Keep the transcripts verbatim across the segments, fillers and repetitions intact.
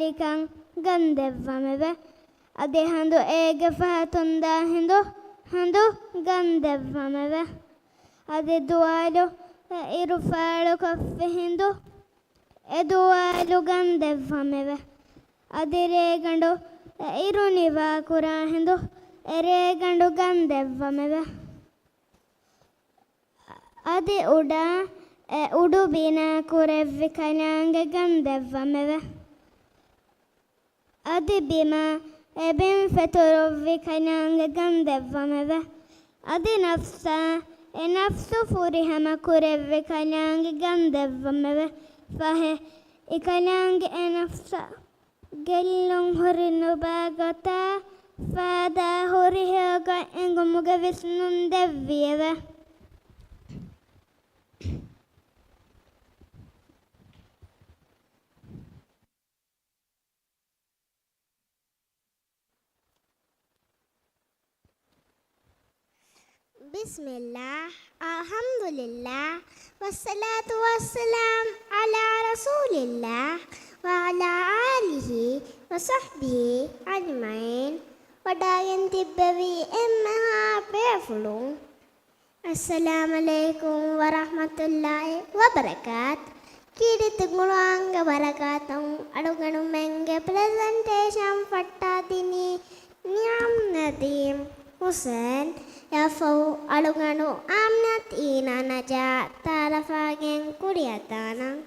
ލިކަން ގަންދެއްވަމެވެ. އަދި ހަނދު އޭގެ ފަހަތުންދާ ހިނދު ހަނދު ގަންދެއްވަމެވެ. އަދި ދުވާލު އެ އިރު ފާޅުކޮށްފި ހިނދު އެ ދުވާލު ގަންދެއްވަމެވެ. އަދި ރޭގަނޑު އެ އިރު ނިވާކުރާ ހިނދު އެ ރޭގަނޑު ގަންދެއްވަމެވެ. އަދި އުޑާ އެ އުޑު ބިނާ ކުރެއްވި ކަލާނގެ ގަންދެއްވަމެވެ. އަދި ބިމާ އެ ބިން ފެތުރުއްވި ކަލާނގެ ގަންދެއްވަމެވެ. އަދި ނަފްސާ އެ ނަފްސު ފުރިހަމަ ކުރެއްވި ކަލާނގެ ގަންދެއްވަމެވެ. ފަހެ އެ ކަލާނގެ އެ ނަފްސަށް ގެއްލުން ހުރި ނުބާ ގޮތާ ފާދާ ހުރިހާ ގޮތް އެނގުމުގެ ވިސްނުން ދެއްވިއެވެ. بسم الله، الحمد لله، والصلاة والسلام على رسول الله وعلى آله وصحبه أجمعين. ވަޑައިގެން ތިއްބެވި އެންމެހާ ބޭފުޅުން، އައްސަލާމް ޢަލައިކުމް ވަރަޙްމަތުﷲި ވަބަރަކާތު. ކީރިތި ޤުރުއާންގެ ބަރަކާތުން އަޅުގަނޑުމެންގެ ޕްރެޒެންޓޭޝަން ފައްޓާދިނީ ނިޢަމް ނަދީމް ޙުސައިން. އެއަށްފަހު އަޅުގަނޑު އާމިނަތު އީނާ ނަޖާ ތަޢާރަފްވެގެން ކުރިއަށްދާނަން.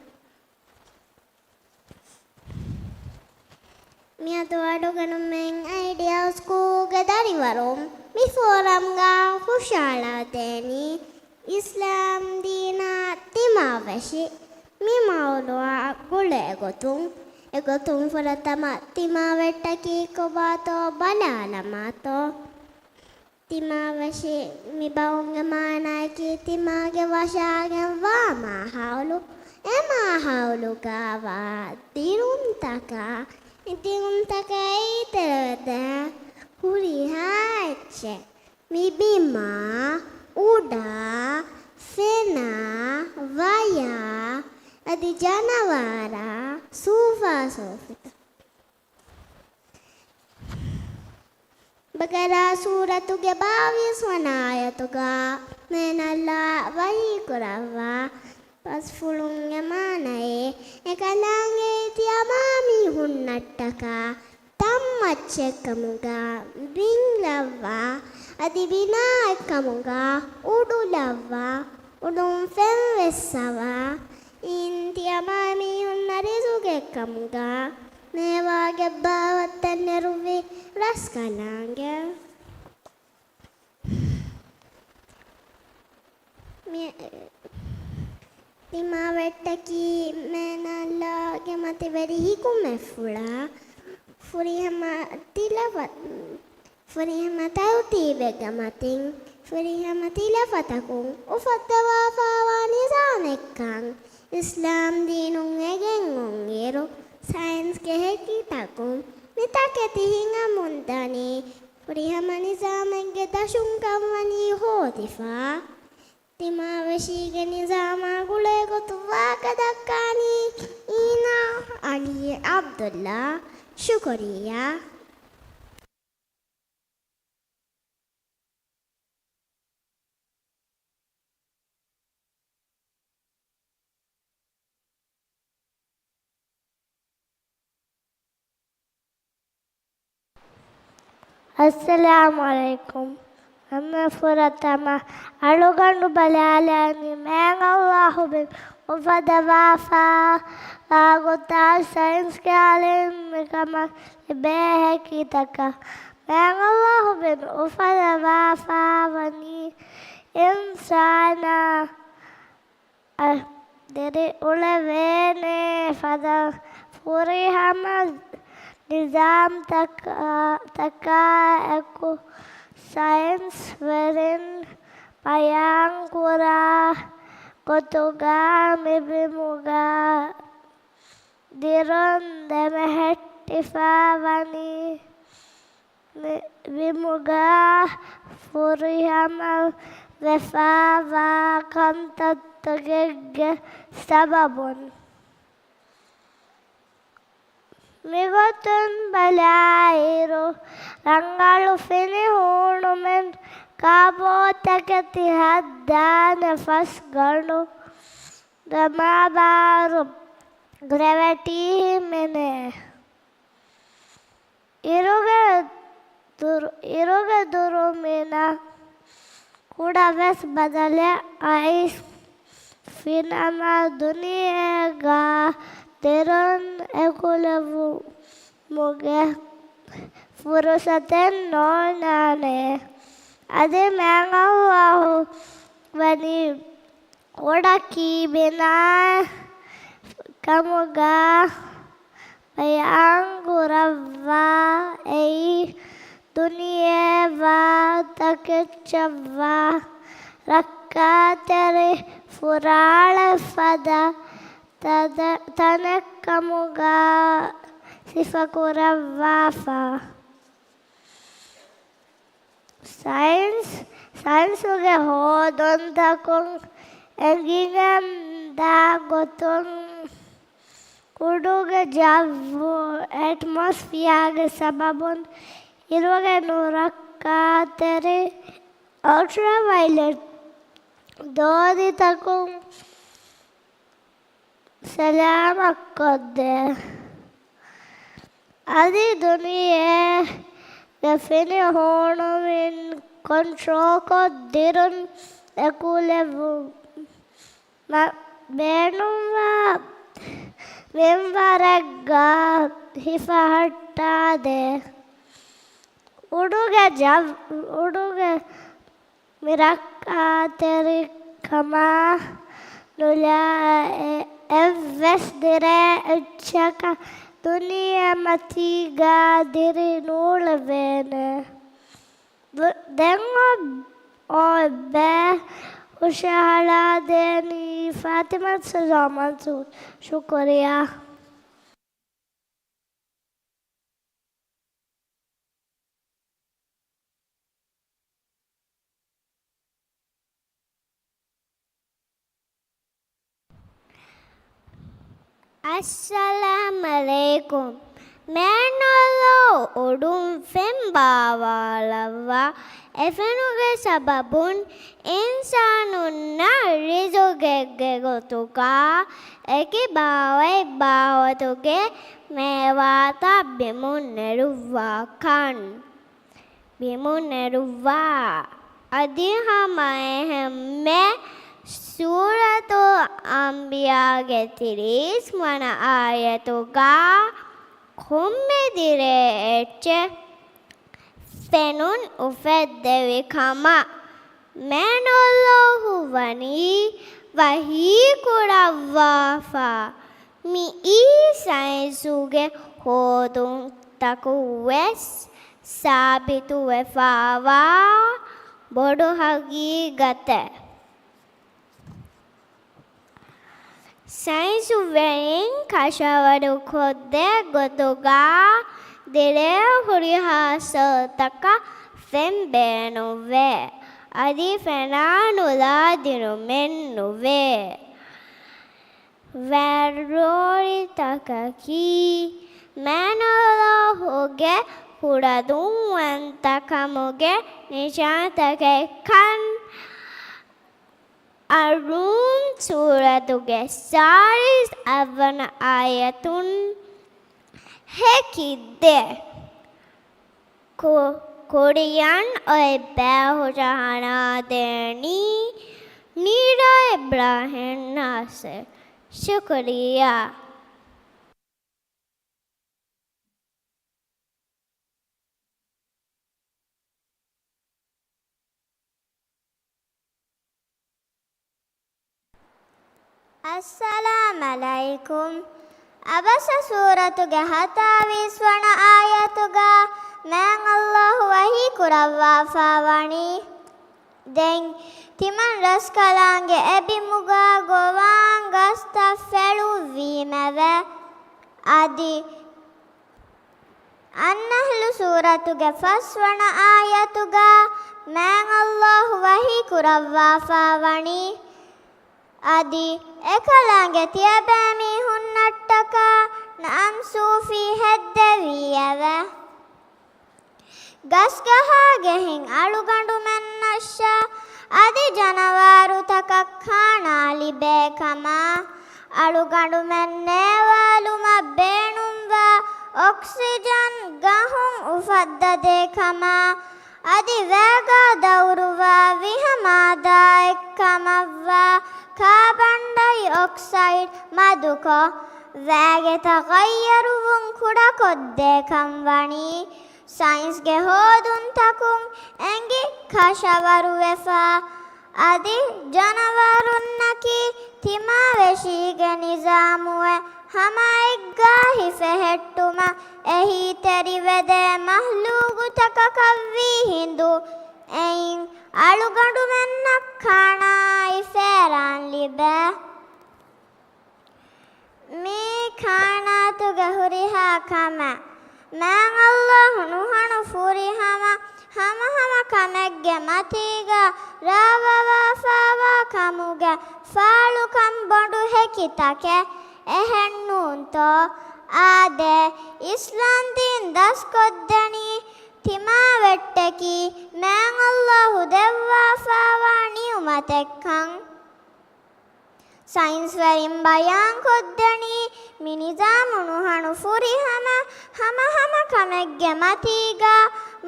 މިއަދު އަޅުގަނޑުމެން އައިޑިއާ ސްކޫލްގެ ދަރިވަރުން މި ފޯރަމްގަ ހުށަހަޅައިދޭނީ އިސްލާމް ދީނާ ތިމާވެށި މި މައުޟޫޢާ ގުޅޭގޮތުން. އެގޮތުން ފުރަތަމަ ތިމާވެއްޓަކީ ކޮބާތޯ ބަލާލަމާތޯ. ތިމާވެށި މި ބައުންގެ މާނައަކީ ތިމާގެ ވަށާގެންވާ މާހައުލު، އެ މާހައުލުގަވާ ދިރުންތަކާ، ދިރުންތަކާ އެއްތެރެވެދާ ހުރިހާ އެއްޗެއް. މި ބިމާ، އުޑާ، ފެނާ، ވަޔާ، އަދި ޖަނަވާރާ، ސޫފާ ސޫފިތައް. ބަޤަރާ ސޫރަތުގެ ބާވީސް ވަނަ އާޔަތުގަ މޭނަށްލާ ވަޙީކުރައްވާ ބަސްފުޅުންގެ މާނައެއް، އެކަލާނގެ ތިޔަމާ މީހުންނަށްޓަކާ ތަންމައްޗެއްކަމުގަ ބިންލައްވާ، އަދި ބިނާއެއްކަމުގަ އުޑުލައްވާ، އުޑުން ފެންވެއްސަވާ، އިން ތިޔަމާ މީހުންނަށް ރިޒުގެއްކަމުގަ މޭވާގެ ބާވަތްތައް ނެރުއްވި ރަސްކަލާނގެ. މި-، ތިމާވެއްޓަކީ މޭނަ ﷲ ގެ މަތިވެރި ޙިކުމަތްފުޅާ، ފުރިހަމަ ތިލަފަ-، ފުރިހަމަ ތަރުތީބެއްގެ މަތިން، ފުރިހަމަ ތިލަފަތަކުން އުފައްދަވާފައިވާ ނިޒާމެއްކަން އިސްލާމް ދީނުން އެނގެން އޮންއިރު، ސައިންސްގެ ހެކިތަކުން މިތަކެތި ހިނގަމުންދަނީ. ފުރިހަމަ ނިޒާމެއްގެ ދަށުން ކަންވަނީ ހޯދިފަ. ތިމާވެށީގެ ނިޒާމާ ގުޅޭގޮތުން ވާހަކަ ދައްކާނީ އީނާ ޢަލީ ޢަބްދުﷲ. ޝުކުރިއްޔާ. އައްސަލާމު ޢަލައިކުމް. ހަމަ ފުރަތަމަ އަޅުގަނޑު ބަލާލާނީ މާތް ﷲ ބިން އުފައްދަވާފައިވާ ގޮތާ ސައިންސްގެ ޢިލްމު މިކަމަށް ލިބޭ ހެކިތަކަށް. މާތް ﷲ ބިން އުފައްދަވާފައިވަނީ އިންސާނާ އަށް ދިރިއުޅެވޭނެ ފަދަ ފުރިހަމަ ނިޒާމްތަކާ، ތަކާއެކު ސައިންސްވެރިން ބަޔާންކުރާ ގޮތުގަ މި ބިމުގަ ދިރުން ދެމެހެއްޓިފައިވަނީ. މި ބިމުގަ ފުރިހަމަ ވެފައިވާ ކަންތައްތަކެއްގެ ސަބަބުން. މިގޮތުން ބަލާއިރު، ރަނގަޅު ފިނި ހޫނުމެއް ކާބޯތަކެތި ހައްދާނެ ފަސް ގަނޑު ދަމާބާރު ގްރެވިޓީ ހިމެނޭ. އިރުގެ ދުރު، އިރުގެ ދުރުމިނަށް ކުޑަވެސް ބަދަލެއް އައިސް، ފިނަމަ ދުނިޔޭގަ ދިރުން އެކުލެވުމުގެ ފުރުސަތެއް ނޯންނާނެ. އަދި މާތް ﷲ ވަނީ ކުޑަކީ ބިނާ ކަމުގަ ބަޔާންކުރައްވާ އެއީ، ދުނިޔެ ވާ ތަކެއްޗަށްވާ ރައްކާތެރި ފުރާޅެއް ފަދަ ތަދަ-، ތަނެއް ކަމުގަ ސިފަކުރައްވާފަ. ސައިންސް، ސައިންސުގެ ހޯދުންތަކުން އެނގިގެންދާ ގޮތުން، އުޑުގެ ޖައްވު، އެޓްމޮސްފިއާގެ ސަބަބުން އިރުގެ ނުރައްކާތެރި އަލްޓްރާވައިލެޓް ދޯދިތަކުން ސަލާމަތްކޮށްދޭ. އަދި ދުނިޔޭގެ ފިނި ހޫނުމިން ކޮންޓްރޯލްކޮށް ދިރުން އެކުލެވުން މަ-، ބޭނުންވާ މިންވަރެއްގަ ހިފަހައްޓާދޭ. އުޑުގެ ޖައް-، އުޑުގެ މި ރައްކާތެރިކަމާ ނުލާ އެ-، އެއްވެސް ދިރޭ އެއްޗަކަށް ދުނިޔެމަތީގަ ދިރި ނޫޅެވޭނެ. ދު-، ދެން އޮ-، އޮތްބޭ ހުށަހަޅާދޭނީ ފާތިމަތު ސުލްޠާން މަންސޫރު. ޝުކުރިއްޔާ. އައްސަލާމަލައިކުމް. މާތް ﷲ އުޑުން ފެން ބާވާލައްވާ އެ ފެނުގެ ސަބަބުން އިންސާނުންނަށް ރިޒުގެއްގެ ގޮތުގަ އެކި ބާވަތް ބާވަތުގެ މޭވާތައް ބިމުން ނެރުއްވާ ކަން. ބިމުން ނެރުއްވާ. އަދި ހަމައެހެންމެ ސޫރަތުލް އަންބިޔާގެ ތިރީސް ވަނަ އާޔަތުގަ ކޮންމެ ދިރޭ އެއްޗެއް ފެނުން އުފެއްދެވި ކަމަށް މާތް ﷲ ވަނީ ވަޙީ ކުރައްވާފަ. މިއީ ސައިންސުގެ ހޯދުންތަކުން ވެސް ސާބިތުވެފައިވާ ބޮޑު ހަގީގަތެއް. ސައިންސުވެރިން ކަށަވަރުކޮށްދޭ ގޮތުގަ ދިރޭ ހުރިހާ ސައްތަކަށް ފެން ބޭނުންވޭ. އަދި ފެނާ ނުލާ ދިރުމެއް ނުވޭ. ވަރުރޯރިތަކަކީ މާތް ﷲ ގެ ކުޑަދުންވަންތަކަމުގެ ނިޝާންތަކެއްކަން އައްރޫމް ސޫރަތުގެ ސާޅީސް އަށްވަނަ އާޔަތުން ހެކިދޭ. ކު-، ކުރިއަށް އޮތް ބައި ހުށަހަޅާދޭނީ ނީރާ އިބްރާހިމް ނާސިރު. ޝުކުރިއްޔާ. އައްސަލާމް ޢަލައިކުމް. ޢަބަސަ ސޫރަތުގެ ހަތާވީސް ވަނަ އާޔަތުގަ މާތް ﷲ ވަޙީ ކުރައްވާފަ ވަނީ، ދެން ތިމަން ރަސްކަލާނގެ އެބިމުގަ ގޮވާން ގަސްތައް ފެޅުއްވީމެވެ. އަދި އައްނަޙްލު ސޫރަތުގެ ފަސްވަނަ އާޔަތުގަ މާތް ﷲ ވަޙީ ކުރައްވާފަ ވަނީ، އަދި އެކަލާނގެ ތިޔަބޭމީހުންނަށްޓަކާ ނަޢަމް ސޫފީ ހެއްދެވީއެވެ. ގަސްގަހާގެ ހިން އަޅުގަނޑުމެންނަށާ އަދި ޖަނަވާރުތަކަށް ކާނާ ލިބޭ ކަމާ، އަޅުގަނޑުމެން ނޭވާލުމަށް ބޭނުންވާ އޮކްސިޖަން ގަހުން އުފައްދަދޭ ކަމާ، އަދި ވައިގާ ދައުރުވާ ވިހަ މާދާއެއްކަމަށްވާ ކާބަންޑައި އޮކްސައިޑް މަދުކޮށް، ވައިގެ ތަޣައްޔަރުވުން ކުޑަކޮށްދޭކަން ވަނީ ސައިންސްގެ ހޯދުންތަކުން އެނގި ކަށަވަރުވެފަ. އަދި ޖަނަވަރުންނަކީ ތިމާވެށީގެ ނިޒާމުވެ، ހަމައެއްގާ ހިފެހެއްޓުމަށް އެހީތެރިވެދޭ މަހްލޫގުތަކަކަށްވީ ހިނދު، އެއިން އަޅުގަނޑުމެންނަށް ކާނާއާއި ފޭރާން ލިބޭ. މީ ކާއިނާތުގެ ހުރިހާ ކަމެއް. މާތް ﷲ ނުހަނު ފުރިހަމަ ހަމަހަމަ ކަމެއްގެ މަތީގަ ރާވަވާފާވާ ކަމުގެ ފާޅުކަން ބޮޑު ހެކިތަކެއް، އެހެންނޫންތޯ؟ އާދެ، އިސްލާމްދީން ދަސްކޮށްދެނީ ތިމާވެއްޓަކީ މާތް ﷲ ދެއްވާފާވާ ނިޢުމަތެއްކަން. ސައިންސްވެރިން ބަޔާންކޮށްދެނީ، މި ނިޒާމު ނުހަނު ފުރިހަމަ ހަމަހަމަ ކަމެއްގެ މަތީގަ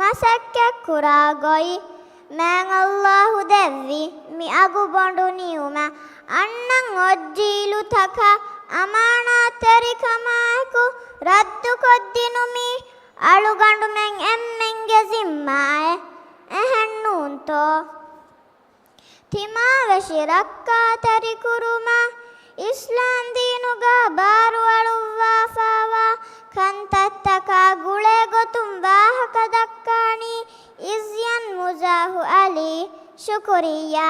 މަސައްކަތްކުރާ ގޮތް. މާތް ﷲ ދެއްވި މި އަގުބޮނޑު ނިޢުމަތް އަންނަން އޮތް ޖީލުތަކަށް އަމާނާތްތެރިކަމާއެކު ރައްދުކޮށްދިނުމީ އަޅުގަނޑުމެން އެންމެންގެ ޒިންމާއެއް. އެހެންނޫންތޯ؟ ތިމާވެށި ރައްކާތެރިކުރުމަށް އިސްލާމްދީނުގަ ބާރުއަޅުއްވާފާވާ ކަންތައްތަކާ ގުޅޭގޮތުން ވާހަކަދައްކާނީ އިޒްޔަން މުޒާހު އަލީ. ޝުކުރިއްޔާ.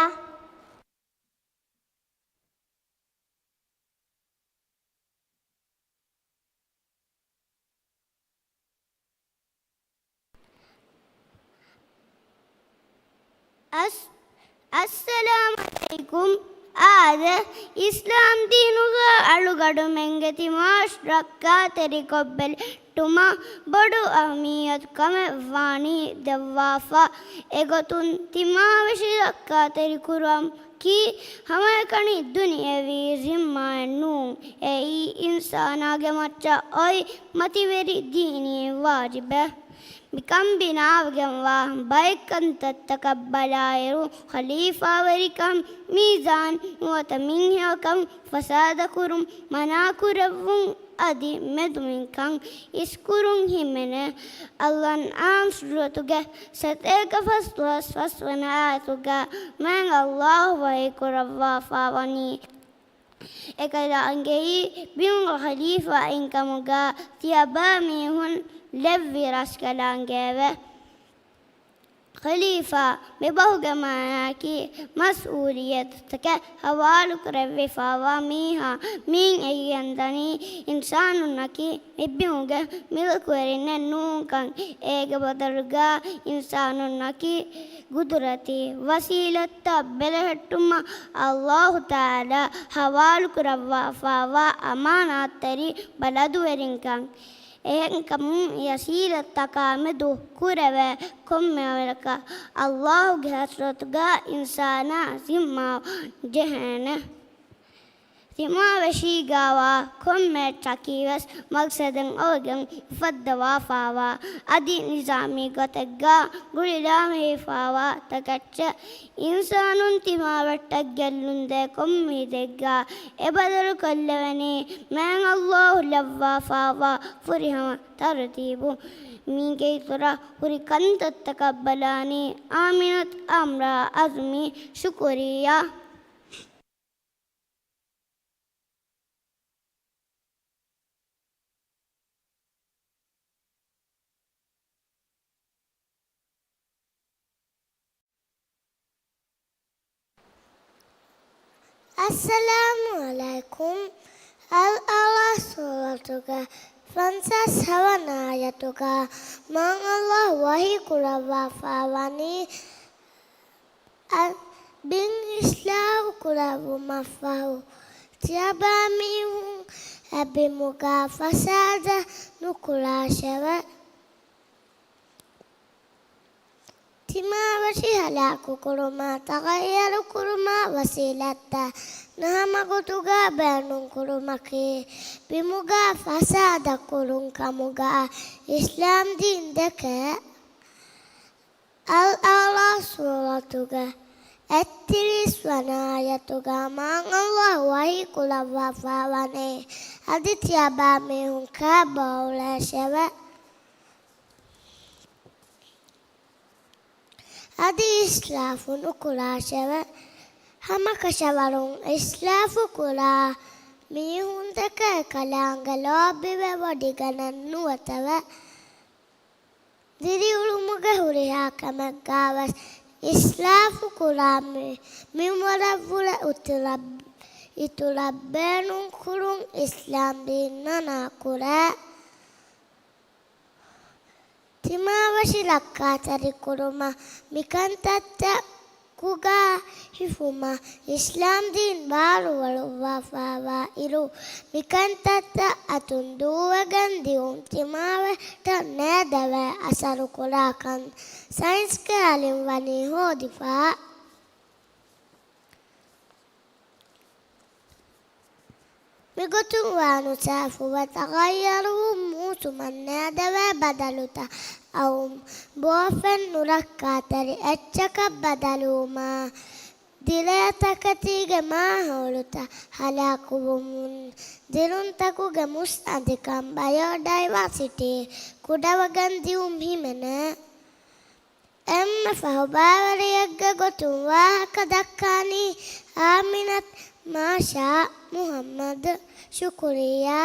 އަސް-، އައްސަލާމު ޢަލައިކުމް. އާދެ، އިސްލާމް ދީނުގަ އަޅުގަޑުމެންގެ ތިމާވެށި ރައްކާތެރިކޮށް ބެލެހެއްޓުމަށް ބޮޑު އަހައްމިއްޔަތު ކަމެއް ވާނީ ދެއްވާފަ. އެގޮތުން ތިމާވެށި ރައްކާތެރިކުރުމަކީ ހަމައެކަނި ދުނިޔެވީ ޒިންމާއެއް ނޫން. އެއީ އިންސާނާގެ މައްޗަށް އޮތް މަތިވެރި ދީނީ ވާޖިބެއް. މިކަން ބިނާވެގެންވާ ބައެއް ކަންތައްތަކަށް ބަލާއިރު، ޚަލީފާވެރިކަން، މީޒާން، ނުވަތަ މީހެއަކަށް ފަސާދަކުރުން، މަނާކުރެއްވުން، އަދި މެދުމިންކަން އިސްކުރުން ހިމެނޭ. އަލްއަންޢާމް ސޫރަތުގެ ސަތޭކަ ފަސްދޮޅަސް ފަސްވަނަ އާޔަތުގަ މާތް ﷲ ވަޙީކުރައްވާފާވަނީ، އެކަލާނގެއީ ބިމުގެ ޚަލީފާއިންކަމުގަ ތިޔަބައިމީހުން ލެއްވި ރަސްކަލާނގެއެވެ. ޚަލީފާ މި ބަހުގެ މާނައަކީ މަސްއޫލިއްޔަތުތަކެއް ހަވާލުކުރެވިފާވާ މީހާ. މިއިން އެނގިގެންދަނީ އިންސާނުންނަކީ މި ބިމުގެ މިލްކުވެރިންނެއް ނޫންކަން. އޭގެ ބަދަލުގަ އިންސާނުންނަކީ ގުދުރަތީ ވަސީލަތްތައް ބެލެހެއްޓުމަށް ﷲ ތަޢާލާ ހަވާލުކުރައްވާފާވާ އަމާނާތްތެރި ބަލަދުވެރިންކަން. އެހެންކަމުން ވަސީލަތްތަކާމެދު ކުރެވޭ ކޮންމެ އަމަލަކަށް ﷲ ގެ ޙަޟްރަތުގަ އިންސާނާ ޒިންމާވާން ޖެހޭނެ. ތިމާވެށީގަވާ ކޮންމެ އެއްޗަކީ ވެސް މަގްސަދެއް އޮވެގެން އުފައްދަވާފާވާ، އަދި ނިޒާމީ ގޮތެއްގަ ގުޅިލާމެހިފާވާ ތަކެއްޗެއް. އިންސާނުން ތިމާވެއްޓަށް ގެއްލުންދޭ ކޮންމެ އިދެއްގަ އެބަދަލުކޮށްލެވެނީ މާތް ﷲ ލައްވާފާވާ ފުރިހަމަ ތަރުތީބު. މީގެ އިތުރަށް ހުރި ކަންތައްތަކަށް ބަލާނީ އާމިނަތު އަމްރާ އަޒުމީ. ޝުކުރިއްޔާ. އައްސަލާމު ޢަލައިކުމް. އަލްއަޢުލާ ސޫރަތުގެ ފަންސާސް ހަވަނަ އާޔަތުގަ މާތް ﷲ ވަޙީ ކުރައްވާފާވަނީ، އަ، ބިން އިޞްލާޙު ކުރެއްވުމަށްފަހު، ތިޔަބައިމީހުން އެ ބިމުގަ ފަސާދަ ނުކުރާށެވެ. ތިމާވެށި ހަލާކުކުރުމާ، ތަޣައްޔަރުކުރުމާ ވަސީލަތްތައް ނަހަމަގޮތުގަ ބޭނުންކުރުމަކީ، ބިމުގަ ފަސާދަކުރުން ކަމުގަ އިސްލާމްދީން ދެކޭ. އަލްއަޢްރާފް ސޫރަތުގެ އެއްތިރީސް ވަނަ އާޔަތުގަ މާތް ﷲ ވަޙީ ކުރައްވާފަ ވަނީ، އަދި ތިޔަބައިމީހުން ކާބައުޅޭށެވެ. އަދި އިސްރާފު ނުކުރާށެވެ. ހަމަކަށަވަރުން އިސްރާފު ކުރާ މީހުންދެކެ ކަލާނގެ ލޯބިވެވޮޑިގަނެއް ނުވަތެވެ. ދިރިއުޅުމުގެ ހުރިހާ ކަމެއްގަވެސް އިސްރާފު ކުރާ މި-، މިންވަރަށްވުރެ އުތުރަށް-، އިތުރަށް ބޭނުންކުރުން އިސްލާމްދީން މަނާކުރޭ. ތިމާވެށި ރައްކާތެރިކުރުމަށް މިކަންތައްތަކުގަ ހިފުމަށް އިސްލާމްދީން ބާރުއަޅުއްވާފައިވާ އިރު، މިކަންތައްތައް އަތުން ދޫވެގެން ދިއުން ތިމާވެށިން ނޭދެވޭ އަސަރުކުރާކަން ސައިންސްގެ އަލިން ވަނީ ހޯދިފަ. މިގޮތުން ވާނުސާފުވެ ތަޣައްޔަރުވުން މޫސުމަށް ނޭދެވޭ ބަދަލުތައް އައުމު، ބޯފެން ނުރައްކާތެރި އެއްޗަކަށް ބަދަލުވުމާ، ދިރޭ ތަކެތީގެ މާހައުލުތައް ހަލާކުވުމުން، ދިރުންތަކުގެ މުސްއަދިކަން، ބަޔޯޑައިވާސިޓީ، ކުޑަވެގެން ދިއުން ހިމެނޭ. އެންމެ ފަހު ބައިވެރިއެއްގެ ގޮތުން ވާހަކަ ދައްކާނީ އާމިނަތު މާޝާ މުހައްމަދު. ޝުކުރިއްޔާ.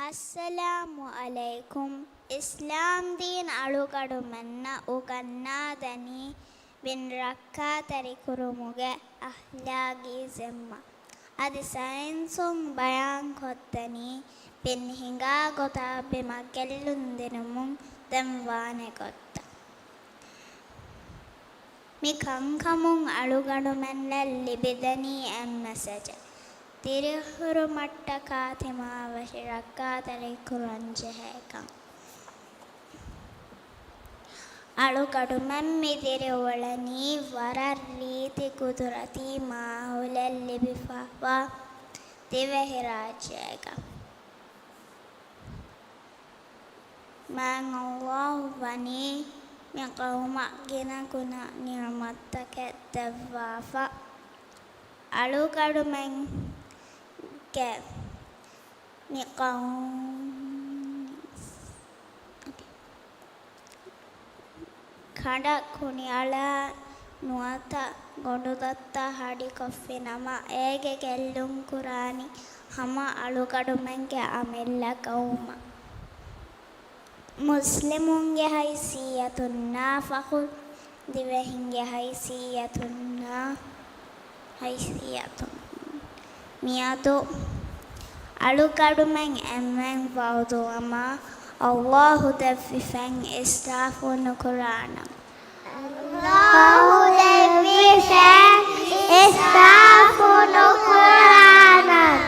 އައްސަލާމު ޢަލައިކުމް. އިސްލާމްދީން އަޅުގަނޑުމެންނަށް އުގަންނާދެނީ ބިން ރައްކާތެރިކުރުމުގެ އަޚްލާގީ ޒިންމާ. އަދި ސައިންސުން ބަޔާންކޮށްދެނީ ބިން ހިނގާ ގޮތާ ބިމަށް ގެއްލުން ދިނުމުން ދެން ވާނެ ގޮތްތައް. މި ކަންކަމުން އަޅުގަނޑުމެންނަށް ލިބިދެނީ އެއް މެސެޖެއް. ދިރިއުޅުމަށްޓަކާ ތިމާވެށި ރައްކާތެރިކުރަންޖެހޭކަން. އަޅުގަނޑުމެން މި ދިރިއުޅެނީ ވަރަށް ރީތި ގުދުރަތީ މާހައުލެއް ލިބިފައިވާ ދިވެހިރާއްޖޭގަ. މާތް ﷲ ވަނީ މި ޤައުމަށް ގިނަގުނަ ނިޢުމަތްތަކެއް ދެއްވާފަ. އަޅުގަނޑުމެންގެ މި ޤައުމު ކަނޑަށް ކުނިއަޅާ ނުވަތަ ގޮނޑުދައްތަ ހަޑިކޮށްފިނަމަ، އޭގެ ގެއްލުން ކުރާނީ ހަމަ އަޅުގަނޑުމެންގެ އަމިއްލަ ޤައުމަށް. މުސްލިމުންގެ ހައިސިއްޔަތުންނާ ފަޚުރު، ދިވެހިންގެ ހައިސިއްޔަތުންނާ ހައިސިއްޔަތުން. މިއަދު އަޅުގަނޑުމެން އެންމެން ވަޢުދުވަމާ، ﷲ ދެއްވިފެން އިސްރާފު ނުކުރާނަން. ﷲ ދެއްވިފެން އިސްރާފު ނުކުރާނަން.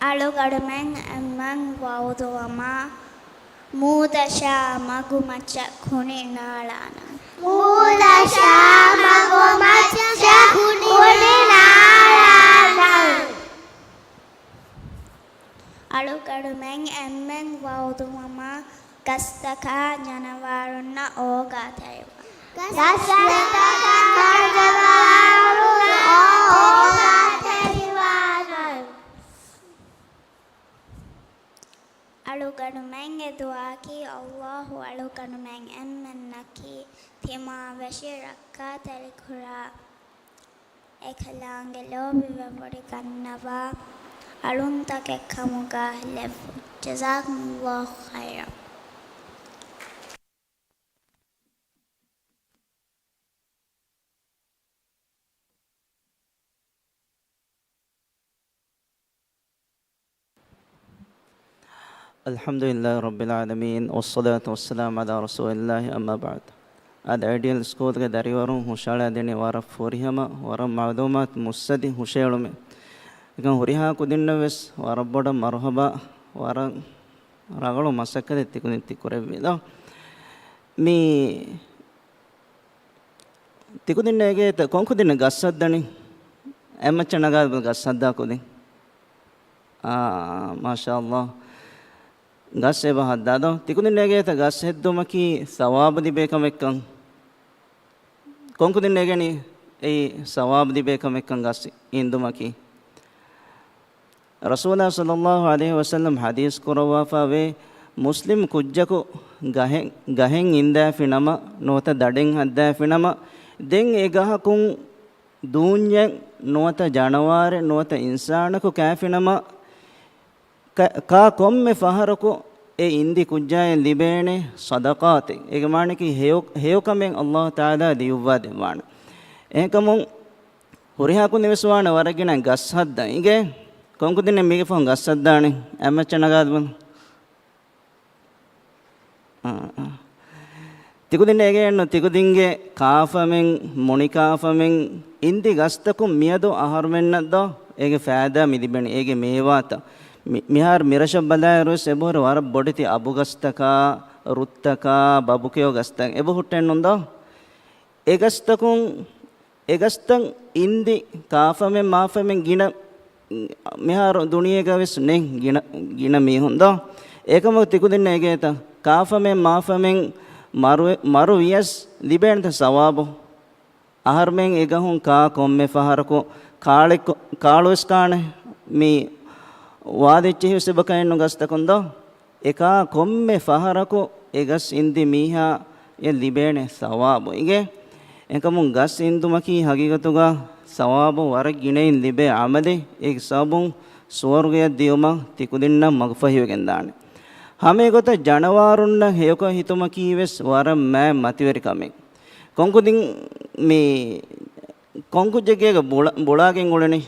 އަޅުގަނޑުމެން އެންމެން ވަޢުދުވަމާ، މޫދަށާ މަގުމައްޗަށް ކުނި ނާޅާނަން. މޫދަށާ މަގުމައްޗަށް ކުނި ނާޅާނަން. އަޅުގަނޑުމެން އެންމެން ވަޢުދުވަމާ، ގަސްތަކާ ޖަނަވާރުންނަށް އޯގާތެރިވާނަން. ގަސްތަކާ ޖަނަވާރުންނަށް އޯގާތެރިވާނަން. އަޅުގަނޑުމެންގެ ދުޢާއަކީ، ﷲ އަޅުގަނޑުމެން އެންމެންނަކީ ތިމާވެށި ރައްކާތެރިކުރާ، އެކަލާނގެ ލޯބިވެވޮޑިގަންނަވާ، އަޅުންތަކެއް ކަމުގަ ލެއްވުން. جزاكم الله خيرا. الحمد لله رب العالمين، والصلاة والسلام على رسول الله، أما بعد. އަދި އައިޑިއަލް ސްކޫލްގެ ދަރިވަރުން ހުށަހަޅާދިނީ ވަރަށް ފުރިހަމަ، ވަރަށް މަޢުލޫމާތު މުއްސަދި ހުށަހެޅުމެއް. އެކަން ހުރިހާ ކުދިންނަށް ވެސް ވަރަށް ބޮޑަށް މަރުޙަބާ، ވަރަށް ރަނގަޅު މަސައްކަތެއް ތިކުދިން ތި ކުރެއްވި ދޯ. މި ތިކުދިންނަށް އެނގޭތަ ކޮންކުދިންނެއް ގަސް ހައްދަނީ؟ އެއްމައްޗަށް ނަގާ ގަސް ހައްދާ ކުދިން. އާ، މާޝާﷲ. ގަސް އެބަ ހައްދާދޯ. ތިކުދިންނަށް އެނގޭތަ ގަސް ހެއްދުމަކީ ސަވާބު ލިބޭ ކަމެއްކަން؟ ކޮންކުދިންނަށް އެނގެނީ އެއީ ސަވާބު ލިބޭ ކަމެއްކަން ގަސް އިންދުމަކީ؟ ރަސޫލާ ޞައްލައްލާހު ޢަލައިހި ވަސައްލަމް ޙަދީޘް ކުރައްވާފަ ވޭ، މުސްލިމް ކުއްޖަކު ގަހެއް، ގަހެއް އިންދާފި ނަމަ، ނުވަތަ ދަޑެއް ހައްދާފި ނަމަ، ދެން އެ ގަހަކުން ދޫންޏެއް ނުވަތަ ޖަނަވާރެއް ނުވަތަ އިންސާނަކު ކާފި ނަމަ، ކަ-، ކާ ކޮންމެ ފަހަރަކު އެ އިންދި ކުއްޖާއަށް ލިބޭނެ ޞަދަޤާތެއް. އޭގެ މާނައަކީ ހެޔޮ-، ހެޔޮކަމެއް ﷲ ތަޢާލާ ލިޔުއްވާ ދެއްވާނެ. އެހެންކަމުން ހުރިހާ ކުދިން ވެސް ވާނެ ވަރަށް ގިނަ ގަސް ހައްދަން. އިނގޭ؟ ކޮންކުދިންނެއް މީގެ ފަހުން ގަސް ހައްދާނެ؟ އެއްމައްޗަށް ނަގާލަބަލަ. އާ، އާ. ތިކުދިން އެނގޭނު ތިކުދިންގެ ކާފަމެން، މުނިކާފަމެން އިންދި ގަސްތަކުން މިއަދު އަހަރުމެންނަށް ދޯ އޭގެ ފައިދާ މި ލިބެނީ، އޭގެ މޭވާތައް. މި-، މިހާރު މިރަށަށް ބަލާއިރު ވެސް އެބަހުރި ވަރަށް ބޮޑެތި އަބުގަސްތަކާ، ރުއްތަކާ، ބަބުކެޔޮ ގަސްތައް އެބަ ހުއްޓެއްނުން ދޯ؟ އެ ގަސްތަކުން، އެ ގަސްތައް އިންދި ކާފަމެން މާފަމެން ގިނަ، މިހާރު ދުނިޔޭގަ ވެސް ނެތް ގިނަ، ގިނަ މީހުން ދޯ؟ އެކަމަކު ތިކުދިންނަށް އެނގޭތަ ކާފަމެން މާފަމެން މަރު، މަރު ވިޔަސް ލިބޭނެތަ ސަވާބު؟ އަހަރުމެން އެ ގަހުން ކާ ކޮންމެ ފަހަރަކު ކާޅެއް، ކާޅުވެސް ކާނެ، މި ވާލިއްޗިހި ވެސް އެބަ ކައެއްނު ގަސްތަކުން ދޯ؟ އެކާ ކޮންމެ ފަހަރަކު އެ ގަސް އިންދި މީހާ އެ ލިބޭނެ ސަވާބު އިނގޭ. އެކަމުން ގަސް އިންދުމަކީ ހަގީގަތުގަ ސަވާބު ވަރަށް ގިނައިން ލިބޭ ޢަމަލެއް. އޭގެ ސަބަބުން ސުވަރުގެއަށް ދިޔުމަށް ތިކުދިންނަށް މަގުފަހިވެގެންދާނެ. ހަމައެގޮތަށް ޖަނަވާރުންނަށް ހެޔޮކޮށް ހިތުމަކީ ވެސް ވަރަށް މާތް މަތިވެރި ކަމެއް. ކޮންކުދިން މި، ކޮންކުއްޖެއްގޭގަ ބުޅަ-، ބުޅާގެން އުޅެނީ؟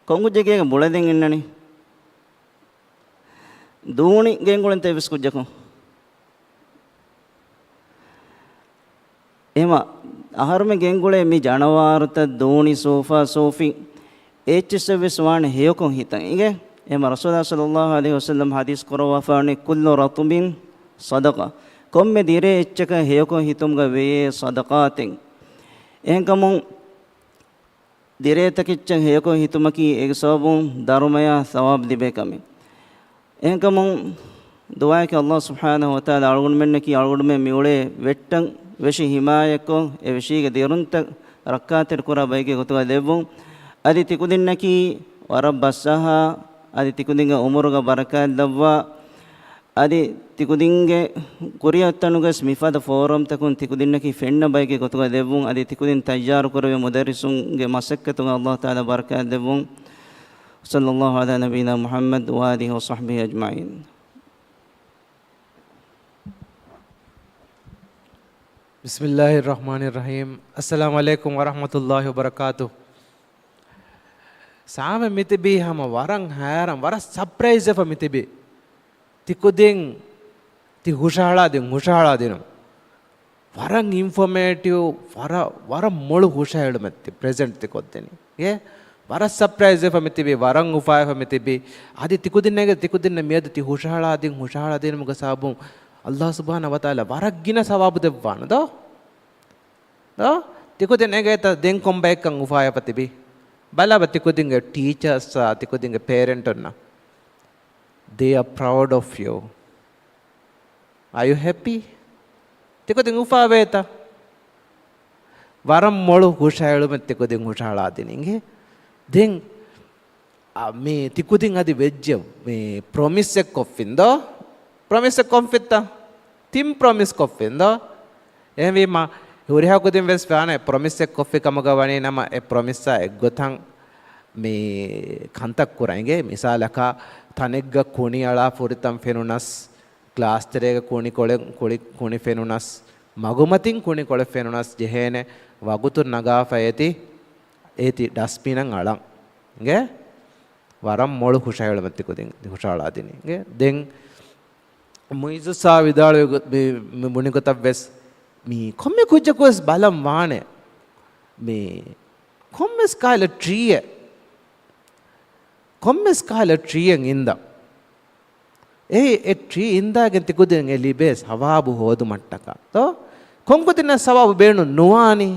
ކޮންކުއްޖެއްގޭގަ ބުޅަދެން އިންނަނީ؟ ދޫނި ގެންގުޅެންތަ އެއްވެސް ކުއްޖަކު؟ އެހެމަ އަހަރުމެ ގެންގުޅޭ މި ޖަނަވާރުތައް، ދޫނި، ސޫފާ ސޫފި، އެއްޗިއްސަށް ވެސް ވާނެ ހެޔޮކޮށް ހިތަން އިނގޭ. އެހެމަ ރަސޫލާ ޞައްލައްލާހު ޢަލައިހި ވަސައްލަމް ޙަދީޘް ކުރައްވާފާނެ، كل رطب صدقة، ކޮންމެ ދިރޭ އެއްޗަކަށް ހެޔޮކޮށް ހިތުމުގަ ވެޔޭ ޞަދަޤާތެއް. އެހެންކަމުން ދިރޭތަކެއްޗަށް ހެޔޮކޮށް ހިތުމަކީ އޭގެ ސަބަބުން ދަރުމަޔާ ސަވާބު ލިބޭ ކަމެއް. އެހެންކަމުން ދުޢާއެކޭ ﷲ ސުބްޙާނަހޫ ވަތަޢާލާ އަޅުގަނޑުމެންނަކީ އަޅުގަނޑުމެން މިއުޅޭ ވެއްޓަށް ވެށި ހިމާޔަތްކޮށް، އެ ވެށީގެ ދިރުންތައް ރައްކާތެރިކުރާ ބައެއްގެ ގޮތުގަ ލެއްވުން. އަދި ތިކުދިންނަކީ ވަރަށް ބަސްއަހާ، އަދި ތިކުދިންގެ އުމުރުގަ ބަރަކާތް ލައްވާ، އަދި ތިކުދިންގެ ކުރިއަށް އޮތްތަނުގަވެސް މިފަދަ ފޯރަމްތަކުން ތިކުދިންނަކީ ފެންނަ ބައެއްގެ ގޮތުގަ ލެއްވުން، އަދި ތިކުދިން ތައްޔާރު ކުރެވޭ މުދައްރިސުންގެ މަސައްކަތުގަ ﷲ ތަޢާލާ ބަރަކާތް ލެއްވުން. وصلى الله على نبينا محمد وآله وصحبه أجمعين. بسم الله الرحمن الرحيم. السلام عليكم ورحمة الله وبركاته. ސާމެ މިތިބީ ހަމަ ވަރަށް ހައިރާން، ވަރަށް ސަޕްރައިޒް ވެފަ މިތިބީ. ތިކުދިން، ތި ހުށަހަޅާދިން، ހުށަހަޅާދިނުން. ވަރަށް އިންފޮމޭޓިވް، ވަރަށް، ވަރަށް މޮޅު ހުށަހެޅުމެއް ތި ޕްރެޒެންޓް ތި ކޮށްދެނީ. އޭ، ވަރަށް ސަޕްރައިޒް ވެފަ މިތިބީ، ވަރަށް އުފާވެފަ މިތިބީ. އަދި ތިކުދިންނޭގެ، ތިކުދިންނަށް މިއަދު ތި ހުށަހަޅާދިން، ހުށަހަޅާދިނުމުގެ ސަބަބުން ﷲ ސުބްޙާނަހޫ ވަތަޢާލާ ވަރަށް ގިނަ ސަވާބު ދެއްވާނެ ދޯ؟ ދޯ؟ ތިކުދިން އެނގޭތަ ދެން ކޮންބައެއްކަން އުފާވެފަ ތިބީ؟ ބަލަބަ ތިކުދިންގެ ޓީޗާސްއާ، ތިކުދިންގެ ޕޭރެންޓުންނަށް. They are proud of you. Are you happy? ތިކުދިން އުފާވޭތަ؟ ވަރަށް މޮޅު ހުށަހެޅުމެއް ތިކުދިން ހުށަހަޅާދިނީ އިނގޭ. ދެން، އަ، މި ތިކުދިން އަދި ވެއްޖެ މި ޕްރޮމިސްއެއް ކޮށްފިން ދޯ؟ ޕްރޮމިސްއެއް ކޮށްފިއްތަ؟ ތިން ޕްރޮމިސް ކޮށްފިން ދޯ؟ އެހެންވީމަ، ހުރިހާ ކުދިން ވެސް ވާނެ ޕްރޮމިސްއެއް ކޮށްފި ކަމުގަ ވަނީ ނަމަ، އެ ޕްރޮމިސްއާ އެއްގޮތަށް މި ކަންތައް ކުރަން އިނގޭ. މިސާލަކަށް، ތަނެއްގަ ކުނި އަޅާ ފުރިތަން ފެނުނަސް، ކްލާސް ތެރޭގަ ކުނި ކޮޅެއް، ކުޅި، ކުނި ފެނުނަސް، މަގުމަތިން ކުނި ކޮޅެއް ފެނުނަސް ޖެހޭނެ، ވަގުތުން ނަގާފަ އޭތި، އޭތި ޑަސްބިނަށް އަޅަން. އިނގޭ؟ ވަރަށް މޮޅު ހުށަހެޅުމެއް ތި ކުދިން ހުށަހަޅާދިނީ. އިނގޭ؟ ދެން މުއިއްޒު ސާ ވިދާޅުވި ގޮ-، މި، މި ބުނި ގޮތަށް ވެސް، މި ކޮންމެ ކުއްޖަކު ވެސް ބަލަން ވާނެ. މި ކޮންމެސް ކާލަ ޓްރީއެއް، ކޮންމެސް ކާލަ ޓްރީއެއް އިންދަ. އެ، އެ ޓްރީ އިންދާގެން ތި ކުދިން އެ ލިބޭ ސަވާބު ހޯދުމަށްޓަކާ. ތޯ؟ ކޮން ކުދިންނަށް ސަވާބު ބޭނުން ނުވާނީ؟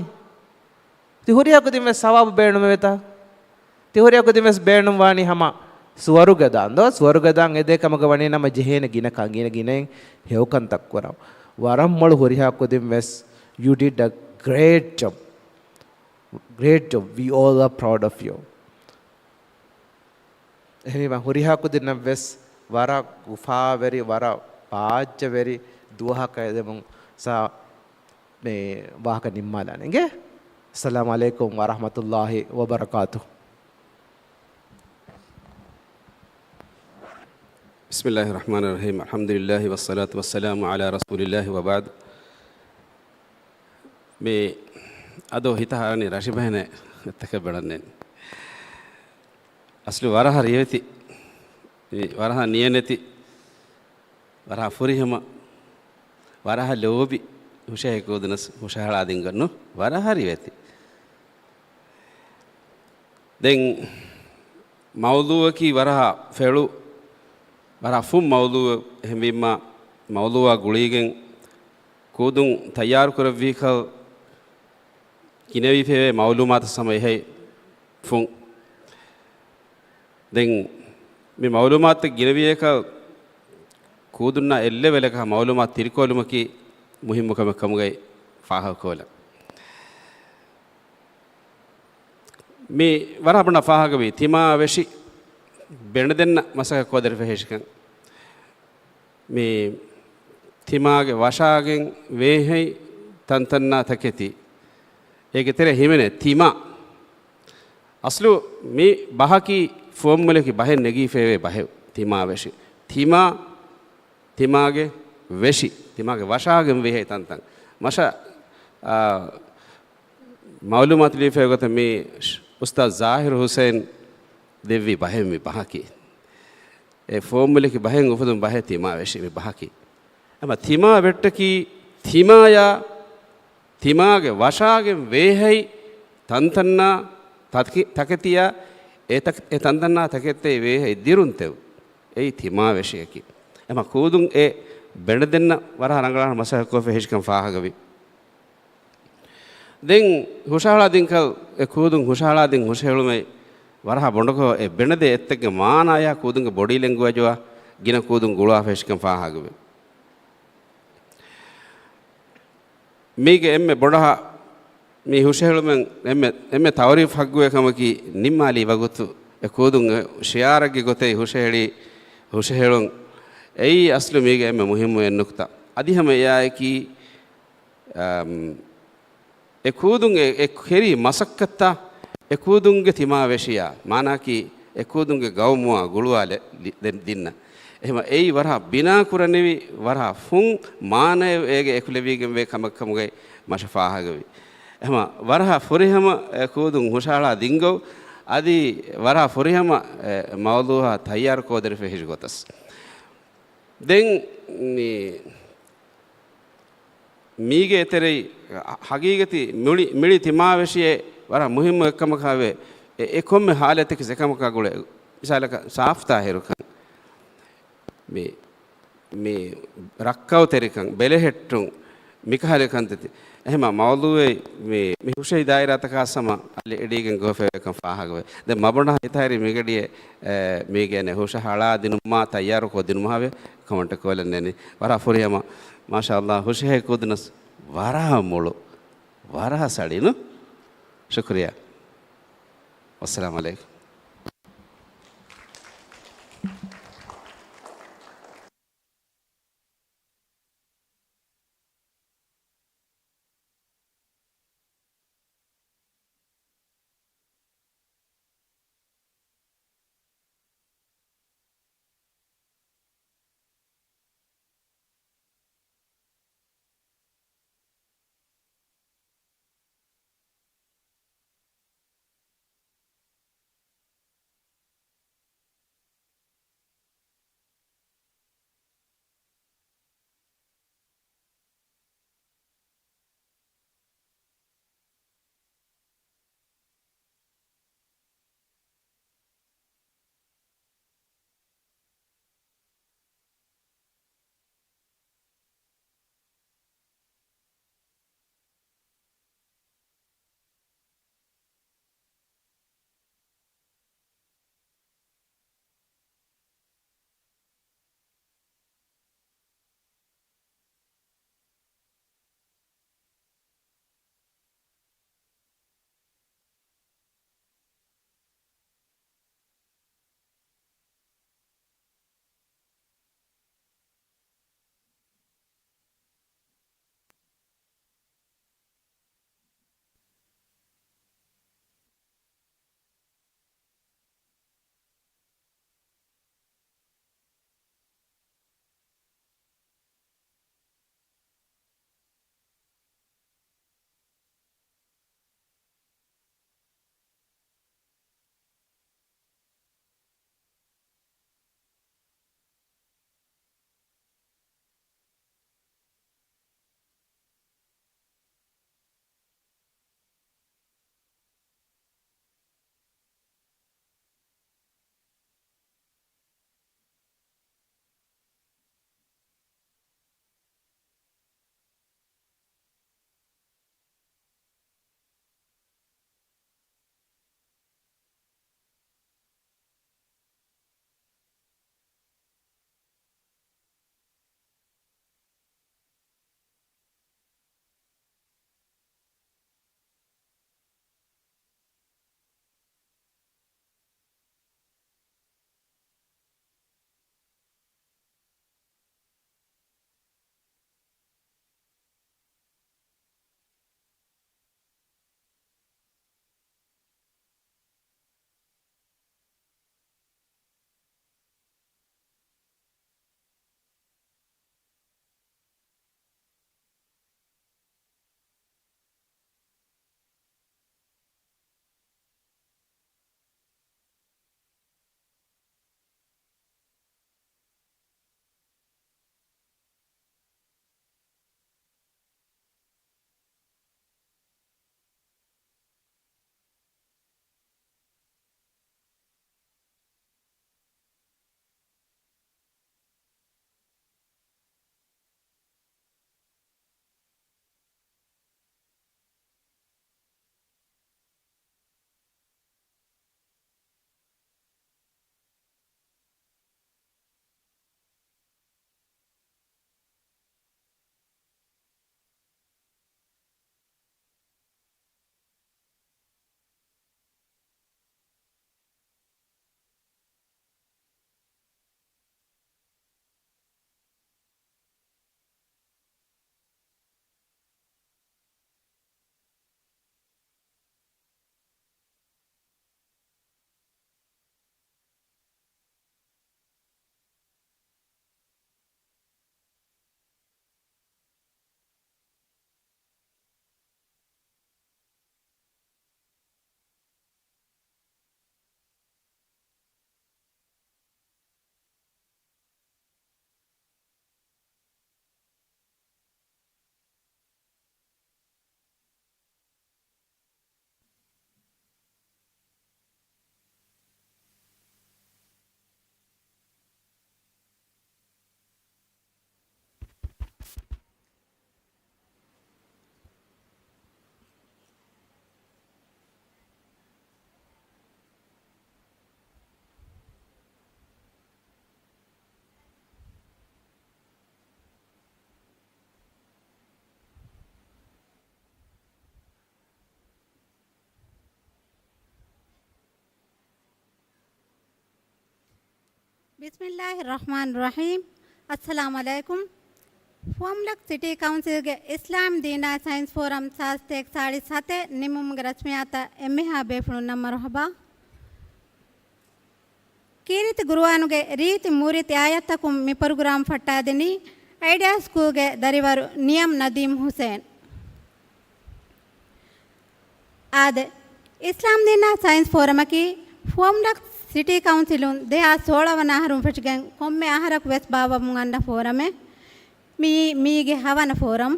ތި ހުރިހާ ކުދިން ވެސް ސަވާބު ބޭނުމެވެތާ؟ ތި ހުރިހާ ކުދިން ވެސް ބޭނުން ވާނީ ހަމަ ސުވަރުގެ ދާން ދޯ؟ ސުވަރުގެ ދާން އެދޭ ކަމަކަށް ވަނީ ނަމަ ޖެހޭނެ ގިނަ ކަން، ގިނަ ގިނައިން ހެޔޮ ކަންތައް ކުރަން. ވަރަށް މޮޅު ހުރިހާ ކުދިން ވެސް، you did a great job. Great job. We all are proud of you. އެހެނީމަ ހުރިހާ ކުދިންނަށް ވެސް ވަރަށް އުފާވެރި، ވަރަށް ބާއްޖަވެރި ދުވަހަކަށް އެދެމުން ސާ މި ވާހަކަ ނިންމާލާނެ އިނގޭ. السلام عليكم ورحمة الله وبركاته. بسم الله الرحمن الرحيم. الحمد لله والصلاة والسلام على رسول الله وبعد. މި އަދޯ ހިތަށް އަރަނީ ރަށި ބަހެއް އެއްތަކެއް ބަލަން ނޭނގެ. އަސްލު ވަރަހަށް ރިވެތި، މި ވަރަހަށް ނިޔަނެތި، ވަރަހަށް ފުރިހަމަ، ވަރަހަށް ލޯބި ހުށަހެޅި ކުދިންނަސް ހުށަހަޅާދިން ގޮންނު ވަރަހަށް ރިވެތި. ދެން މައުޟޫއަކީ ވަރަހަށް ފެޅު، ވަރަހަށް ފުން މައުޟޫއެއް. އެހެންވީމާ، މައުޟޫއާ ގުޅީގެން ކުދިން ތައްޔާރު ކުރެއްވީކަލް ގިނަވީފައިވޭ މައުލޫމާތު ހަމަ އެހައި ފުން. ދެން މި މައުލޫމާތު ގިނަވިޔަކަށް ކުދިންނާ އެއްލެވެލަކަށް މައުލޫމާތު ތިރިކޮށްލުމަކީ މުހިއްމު ކަމެއް ކަމުގައި ފާހަގަކޮށްލަން. މި ވަރަށް ބޮޑަށް ފާހަގަވީ ތިމާ ވެށި ބެނެދެންނަ މަސައްކަތް ކޮށްދެރި ފެށިކަން. މި ތިމާގެ ވަށާގެން ވޭހައި ތަންތަންނާ ތަކެތި. އޭގެ ތެރޭ ހިމެނޭ ތިމާ. އަސްލު މި ބަހަކީ ފުވައްމުލަކީ ބަހެއް ނެގީފައިވޭ ބަހެއް. ތިމާ ވެށި. ތިމާ، ތިމާގެ ވެށި. ތިމާގެ ވަށާގެން ވޭހައި ތަންތަން. މަށަށް، އާ، މައުލޫމާތު ލިބިފައި ގޮތަށް މި އުސްތާޛު ޒާހިރު ހުސެން ދެއްވި ބަހެއް މި ބަހަކީ. އެ ފުވައްމުލަކީ ބަހެއް އުފުދުން ބަހެއް ތިމާ ވެށި މި ބަހަކީ. އެމަ ތިމާ ވެއްޓަކީ ތިމާޔާ، ތިމާގެ ވަށާގެން ވޭހައި ތަންތަންނާ ތަކި-، ތަކެތިޔާ އެ ތަކެ-، އެ ތަންތަންނާ ތަކެތި ވޭހައި ދިރުންތެވު. އެއީ ތިމާ ވެށިއަކީ. އެމަ ކުދިން އެ ބެނެދެންނަ ވަރަށް ރަނގަޅަށް މަސައްކަތް ކޮށްފަ ހެށިކަން ފާހަގަވި. ދެން ހުށަހަޅާ ދިންކަލް އެ ކުދިން ހުށަހަޅާ ދިން ހުށަހެޅުމެއް ވަރަހަށް ބޮޑަކޮށް އެ ބެނެދޭ އެއްތަކެއްގެ މާނާޔާ ކުދިންގެ ބޮޑީ ލެންގުއޭޖުއާ ގިނަ ކުދިން ގުޅުވާފަ ހެށިކަން ފާހަގަވޭ. މީގެ އެންމެ ބޮޑަށް މި ހުށަހެޅުމެން އެންމެ، އެންމެ ތައުރީފް ހައްގުވޭ ކަމަކީ ނިންމާލި ވަގުތު އެ ކުދިން ޝިއާރެއްގެ ގޮތެއް ހުށަހެޅި، ހުށަހެޅުން. އެއީ އަސްލު މީގެ އެންމެ މުހިއްމު އެއް ނުކުތާ. އަދި ހަމަ އެއާއެކީ އަމް، އެ ކުދިން އެ، އެ ކެރި މަސައްކަތްތައް އެ ކުދިންގެ ތިމާ ވެށިޔާ، މާނައަކީ އެ ކުދިންގެ ގައުމުއާ ގުޅުވާލެ-، ލި-، ދެ-، ދިންނަ. އެހެމަ އެއީ ވަރަހަށް ބިނާ ކުރަނިވި، ވަރަހަށް ފުން މާނައެއް އޭގެ އެކުލެވިގެން ވޭ ކަމެއް ކަމުގައި މަށަށް ފާހަގަވި. އެހެމަ ވަރަހަށް ފުރިހަމަ އެ ކުދިން ހުށަހަޅާ ދިންގޮ، އަދި ވަރަހަށް ފުރިހަމަ އެ މައުޟޫއާ ތައްޔާރު ކޯދެރި ފެށި ގޮތަސް. ދެން މި މީގެ އެތެރެއި ހަގީގަތީ މުޅި، މިޅި ތިމާވެށިއެއް ވަރަށް މުހިއްމު އެއްކަމަކާވެ، އެ، އެ ކޮންމެ ހާލަތެކެސް އެކަމަކާ ގުޅޭ. މިސާލަކަށް ސާފްތާހިރުކަން. މި، މި ރައްކައުތެރިކަން، ބެލެހެއްޓުން، މިކަހަލަ ކަންތައްތި. އެހެމަ މައުޟޫއެއް މި، މި ހުށަހެޅި ދާއިރާތަކާ ސަމަ އަލި އެޑީގެން ގޮވެފައިވޭކަން ފާހަގަވޭ. ދެން މަބޮނޑާ ހިތަހެރި މިގަޑިއެއް، އެ، މީގެނެ ހުށަހަޅާ ދިނުމާ ތައްޔާރު ކޮށްދިނުމާވެ ކޮމެންޓް ކޯލެއް ނެނި. ވަރަށް ފުރިހަމަ. މާޝާﷲ، ހުށަހެޅި ކުދިނަސް ވަރަށް މޮޅު، ވަރަށް ސަޅިނު. ޝުކުރިއްޔާ. ވައްސަލާމު ޢަލައިކުމް. ބިސްމިއްލާހި ރަޙްމާނި ރަޙީމް. އައްސަލާމު ޢަލައިކުމް. ފުވައްމުލަކު ސިޓީ ކައުންސިލްގެ އިސްލާމް ދީނާ ސައިންސް ފޯރަމް ސާސްތޭކަ ސާޅީސް ހަތެއް ނިމުމުގެ ރަސްމިއްޔާތަށް އެންމެހާ ބޭފުޅުންނަށް މަރުޙަބާ. ކީރިތި ގުރުއާނުގެ ރީތި މޫރިތި އާޔަތްތަކުން މި ޕްރޮގްރާމް ފައްޓާދިނީ އައިޑިއާ ސްކޫލްގެ ދަރިވަރު ނިޔަމް ނަދީމް ހުސެން. އާދެ، އިސްލާމް ދީނާ ސައިންސް ފޯރަމަކީ ފުވައްމުލަކު ސިޓީ ކައުންސިލުން ދެހާސް ސޯޅަ ވަނަ އަހަރުން ފެށިގެން ކޮންމެ އަހަރަކު ވެސް ބާއްވަމުން އަންނަ ފޯރަމެއް. މިއީ މީގެ ހަވަނަ ފޯރަމް.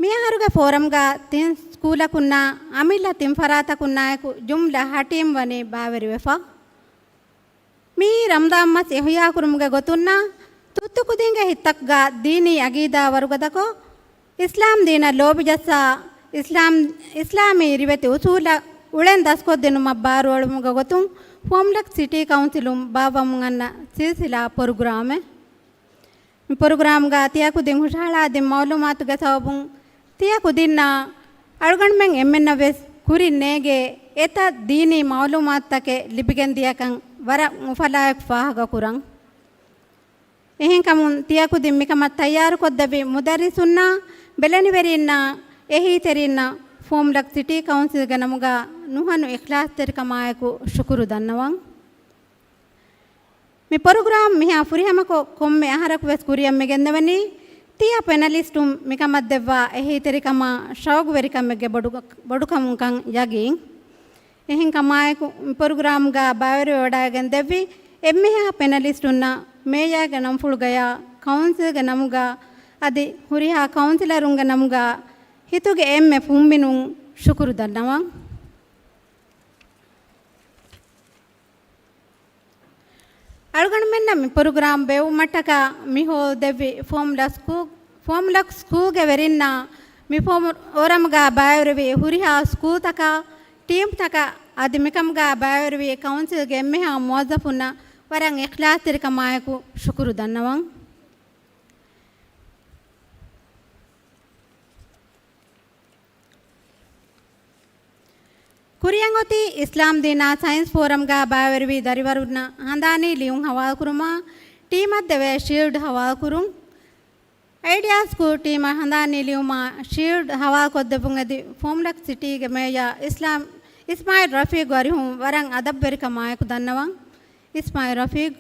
މިއަހަރުގެ ފޯރަމްގަ ތިން ސްކޫލަކުންނާ އަމިއްލަ ތިން ފަރާތަކުންނާއެކު ޖުމްލަ ހަ ޓީމް ވަނީ ބާވެރިވެފަ. މިއީ ރަމަޟާން މަސް އިޙްޔާކުރުމުގެ ގޮތުންނާ ތުއްތު ކުދިންގެ ހިތްތަކުގަ ދީނީ އަގީދާ ވަރުގަދަކޮށް، އިސްލާމް ދީނަށް ލޯބިޖައްސާ، އިސްލާމް، އިސްލާމީ ރިވެތި އުސޫލަށް އުޅެން ދަސްކޮށްދިނުމަށް ބާރުއެޅުމުގެ ގޮތުން ފުވައްމުލަކު ސިޓީ ކައުންސިލުން ބާއްވަމުން އަންނަ ސިލްސިލާ ޕްރޮގްރާމެއް. މި ޕްރޮގްރާމްގަ ތިޔަ ކުދިން ހުށަހަޅާދިން މައުލޫމާތުގެ ސަބަބުން ތިޔަ ކުދިންނާ އަޅުގަނޑުމެން އެންމެންނަށް ވެސް ކުރިން ނޭގޭ އެތައް ދީނީ މައުލޫމާތުތަކެއް ލިބިގެން ދިޔަކަން ވަރަށް އުފަލާއެކު ފާހަގަކުރަން. އެހެންކަމުން ތިޔަ ކުދިން މިކަމަށް ތައްޔާރުކޮށްދެއްވި މުދައްރިސުންނާ ބެލެނިވެރީންނާ އެހީތެރީންނަށް ފުވައްމުލަކު ސިޓީ ކައުންސިލްގެ ނަމުގަ ނުހަނު އިޚްލާޞްތެރިކަމާއެކު ޝުކުރު ދަންނަވަން. މި ޕްރޮގްރާމް މިހާ ފުރިހަމަކޮށް ކޮންމެ އަހަރަކު ވެސް ކުރިއަށް މިގެންދެވަނީ ތިޔަ ޕެނަލިސްޓުން މިކަމަށް ދެއްވާ އެހީތެރިކަމާ ޝައުގުވެރިކަމެއްގެ ބޮޑު، ބޮޑުކަމުންކަން ޔަގީން. އެހެންކަމާއެކު، މި ޕްރޮގްރާމްގަ ބައިވެރިވެވަޑައިގެން ދެއްވި އެންމެހާ ޕެނަލިސްޓުންނަށް މޭޔާގެ ނަންފުޅުގަޔާ ކައުންސިލްގެ ނަމުގަ އަދި ހުރިހާ ކައުންސިލަރުންގެ ނަމުގަ ހިތުގެ އެންމެ ފުންމިނުން ޝުކުރު ދަންނަވަން. އަޅުގަނޑުމެންނަށް މި ޕްރޮގްރާމް ބޭއްވުމަށްޓަކާ މި ހޯލް ދެއްވި ފުވައްމުލަކު ސްކޫލް، ފުވައްމުލަކު ސްކޫލްގެ ވެރިންނާ މި ފޯރަމްގަ ބައިވެރިވި ހުރިހާ ސްކޫލްތަކާ ޓީމްތަކަށް އަދި މިކަމުގަ ބައިވެރިވި ކައުންސިލްގެ އެންމެހާ މުވައްޒަފުންނަށް ވަރަށް އިޚްލާޞްތެރިކަމާއެކު ޝުކުރު ދަންނަވަން. ކުރިއަށް އޮތީ އިސްލާމް ދީނާ ސައިންސް ފޯރަމްގަ ބައިވެރިވި ދަރިވަރުންނަށް ހަނދާނީ ލިޔުން ހަވާލުކުރުމާ، ޓީމަށް ދެވޭ ޝީލްޑް ހަވާލުކުރުން. އައިޑިއާ ސްކޫލް ޓީމަށް ހަނދާނީ ލިޔުމާ ޝީލްޑް ހަވާލުކޮށްދެއްވުން އެދި ފުވައްމުލަކު ސިޓީގެ މޭޔާ އިސްލާމް، އިސްމާއިލް ރަފީގު އަރިހުން ވަރަށް އަދަބުވެރިކަމާއެކު ދަންނަވަން. އިސްމާއިލް ރަފީގު.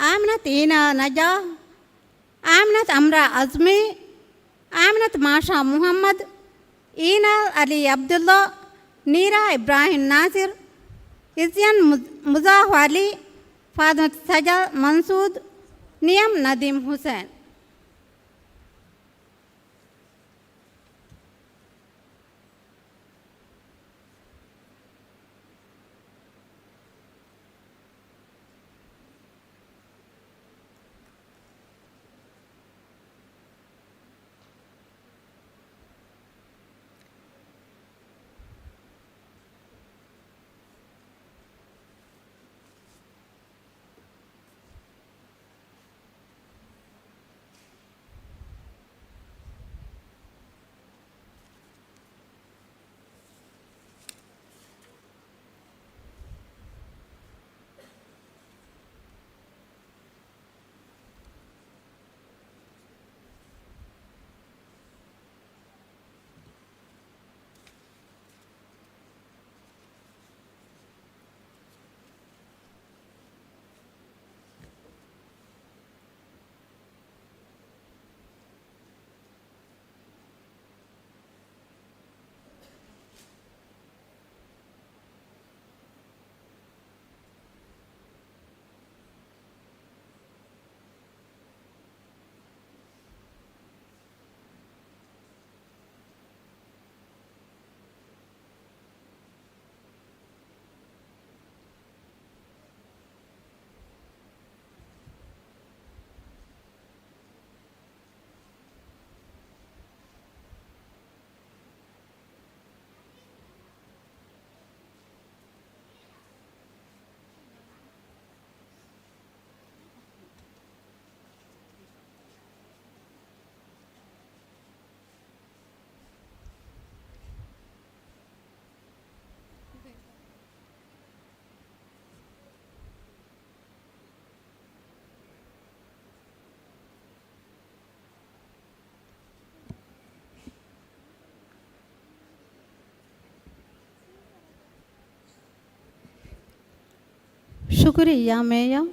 އާމިނަތު އީނާ ނަޖާ، އާމިނަތު އަމްރާ އަޒްމީ، އާމިނަތު މާޝާ މުހައްމަދު، އީނާ އަލީ ޢަބްދުﷲ، ނީރާ އިބްރާހިމް ނާސިރު، އިޒްޔަން މު، މުޒާހު އަލީ، ފާތިމަތު ސަޖާ މަންސޫދު، ނިޔަމް ނަދީމް ހުސެން. ޝުކުރިއްޔާ މޭޔަރ.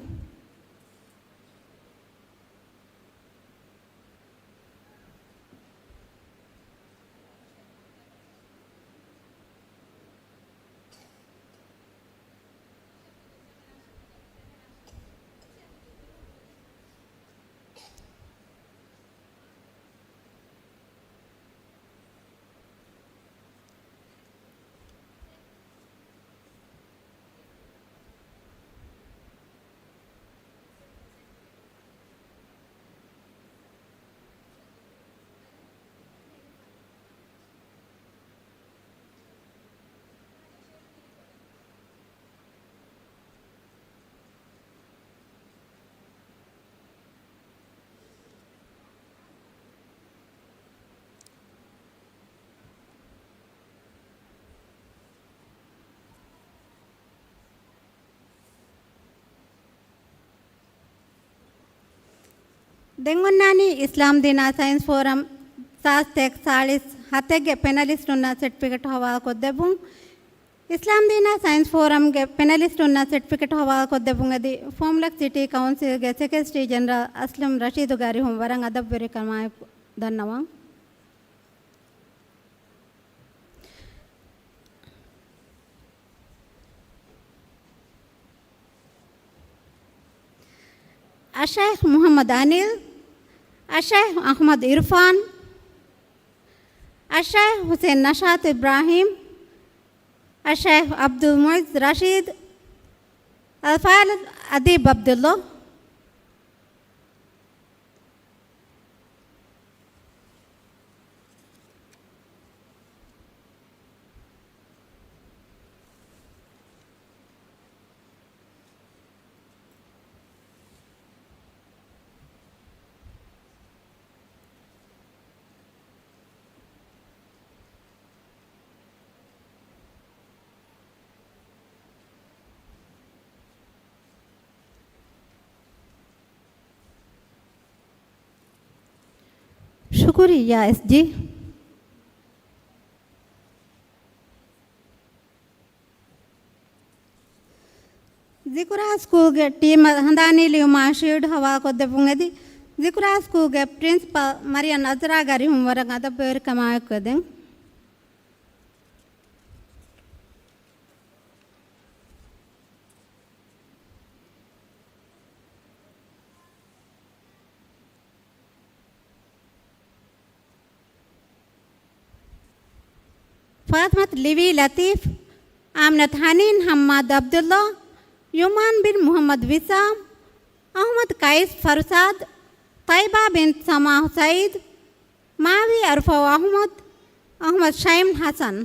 ދެން އޮންނާނީ އިސްލާމް ދީނާ ސައިންސް ފޯރަމް ސާސްތޭކަ ސާޅީސް ހަތެއްގެ ޕެނަލިސްޓުންނަށް ސެޓްފިކެޓް ހަވާލުކޮށްދެއްވުން. އިސްލާމް ދީނާ ސައިންސް ފޯރަމްގެ ޕެނަލިސްޓުންނަށް ސެޓްފިކެޓް ހަވާލުކޮށްދެއްވުން އެދި ފޯމްލަކް ސިޓީ ކައުންސިލްގެ ސެކްރެޓަރީ ޖެނެރަލް އަސްލަމް ރަޝީދު ގާރިހުން ވަރަށް އަދަބުވެރިކަމާއެކު ދަންނަވަން. އައްޝައިޚް މުޙައްމަދު އަނީލް، އައްޝައިޚް އަޙްމަދު އިރުފާން، އައްޝައިޚް ޙުސައިން ނަޝާތު އިބްރާހީމް، އައްޝައިޚް ޢަބްދުލް މުޢިއްޒު ރަޝީދު، އަލްފާޟިލް އަދީބް ޢަބްދުﷲ. ޝުކުރިއްޔާ އެސްޖީ. ޒިކުރާ ސްކޫލްގެ ޓީމަށް ހަނދާނީ ލިޔުމާ ޝީލްޑް ހަވާލުކޮށްދެއްވުން އެދި، ޒިކުރާ ސްކޫލްގެ ޕްރިންސިޕަލް މަރިޔަން އަޒްރާ ގާރިހުން ވަރަށް އަދަބުވެރިކަމާއެކު އެދެން. ފާތިމަތު ލިވީ ލަތީފް، އާމިނަތު ހަނީން ހައްމާދު ޢަބްދުﷲ، ޔުމާން ބިން މުޙައްމަދު ވިސާމް، އަޙްމަދު ޤައިސް ފަރުސާދު، ޠައިބާ ބިން ސަމާޙު ސަޢީދު، މާވީ އަރުފައު އަޙްމަދު، އަޙްމަދު ޝައިމް ޙަސަން.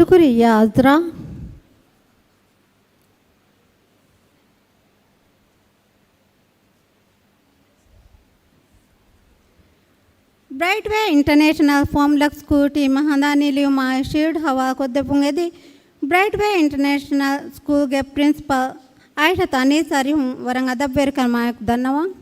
ޝުކުރިއްޔާ އަޒްރާ. ބްރައިޓްވޭ އިންޓަރނޭޝަނަލް ފޯމް ލަކް ސްކޫލް ޓީމަށް ހަނދާނީ ލިޔުމާއި ޝީލްޑް ހަވާލުކޮށްދެއްވުން އެދި، ބްރައިޓްވޭ އިންޓަރނޭޝަނަލް ސްކޫލްގެ ޕްރިންސިޕަލް އައިޝަތު އަނީސް އަރިހުން ވަރަށް އަދަބުވެރިކަމާއެކު ދަންނަވަން.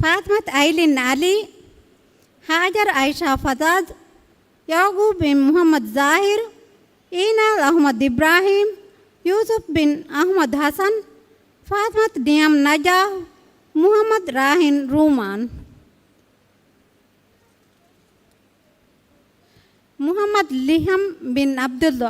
ފާތިމަތު އައިލިން އަލީ، ހާޖަރު އައިޝާ ފަޒާޒް، ޔަޢުޤޫބް ބިން މުޙައްމަދު ޒާހިރު، އީނާލް އަޙްމަދު އިބްރާހީމް، ޔޫސުފް ބިން އަޙްމަދު ޙަސަން، ފާތިމަތު ނިޢަމް ނަޖާޙް، މުޙައްމަދު ރާހިން ރޫމާން، މުޙައްމަދު ލިހަމް ބިން ޢަބްދުﷲ.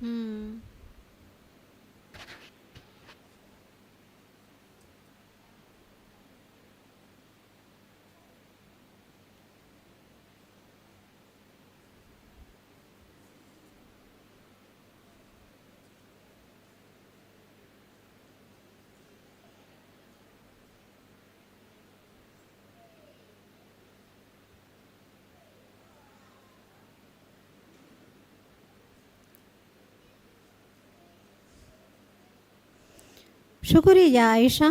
ހުން. ޝުކުރިއްޔާ އައިޝާ.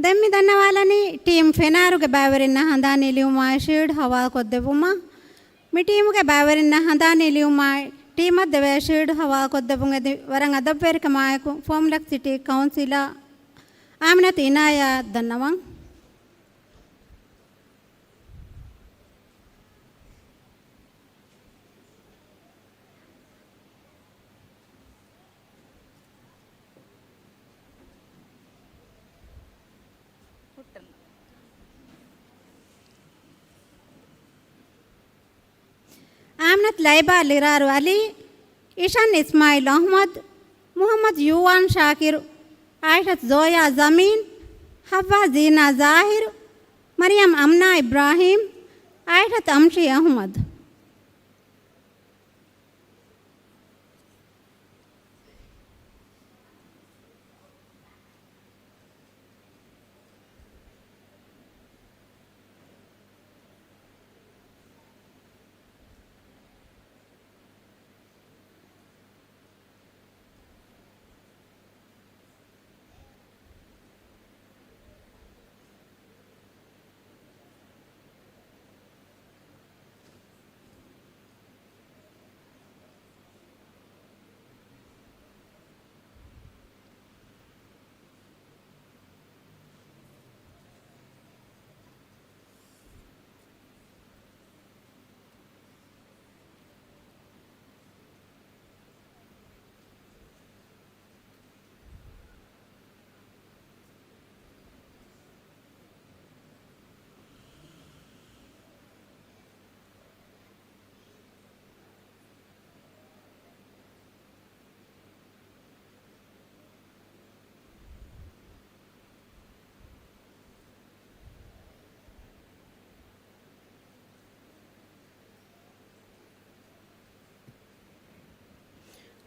ދެން މި ދަންނަވާލަނީ ޓީމް ފެނާރުގެ ބައިވެރިންނަށް ހަނދާނީ ލިޔުމާއި ޝީލްޑް ހަވާލުކޮށްދެއްވުމަށް. މި ޓީމުގެ ބައިވެރިންނަށް ހަނދާނީ ލިޔުމާއި ޓީމަށް ދެވޭ ޝީލްޑް ހަވާލުކޮށްދެއްވުން އެދި ވަރަށް އަދަބުވެރިކަމާއެކު ފޯމް ލަކް ސިޓީ ކައުންސިލަރ އާމިނަތު އިނާޔާއަށް ދަންނަވަން. އާމިނަތު ލައިބާ ލިރާރު އަލީ، އިޝަން އިސްމާއިލް އަޙްމަދު، މުޙައްމަދު ޔޫވާން ޝާކިރު، އާއިޝަތު ޒޯޔާ ޒަމީން، ޙައްވާ ޒީނާ ޒާހިރު، މަރިޔަމް އަމްނާ އިބްރާހީމް، އާއިޝަތު އަމްޝީ އަޙްމަދު.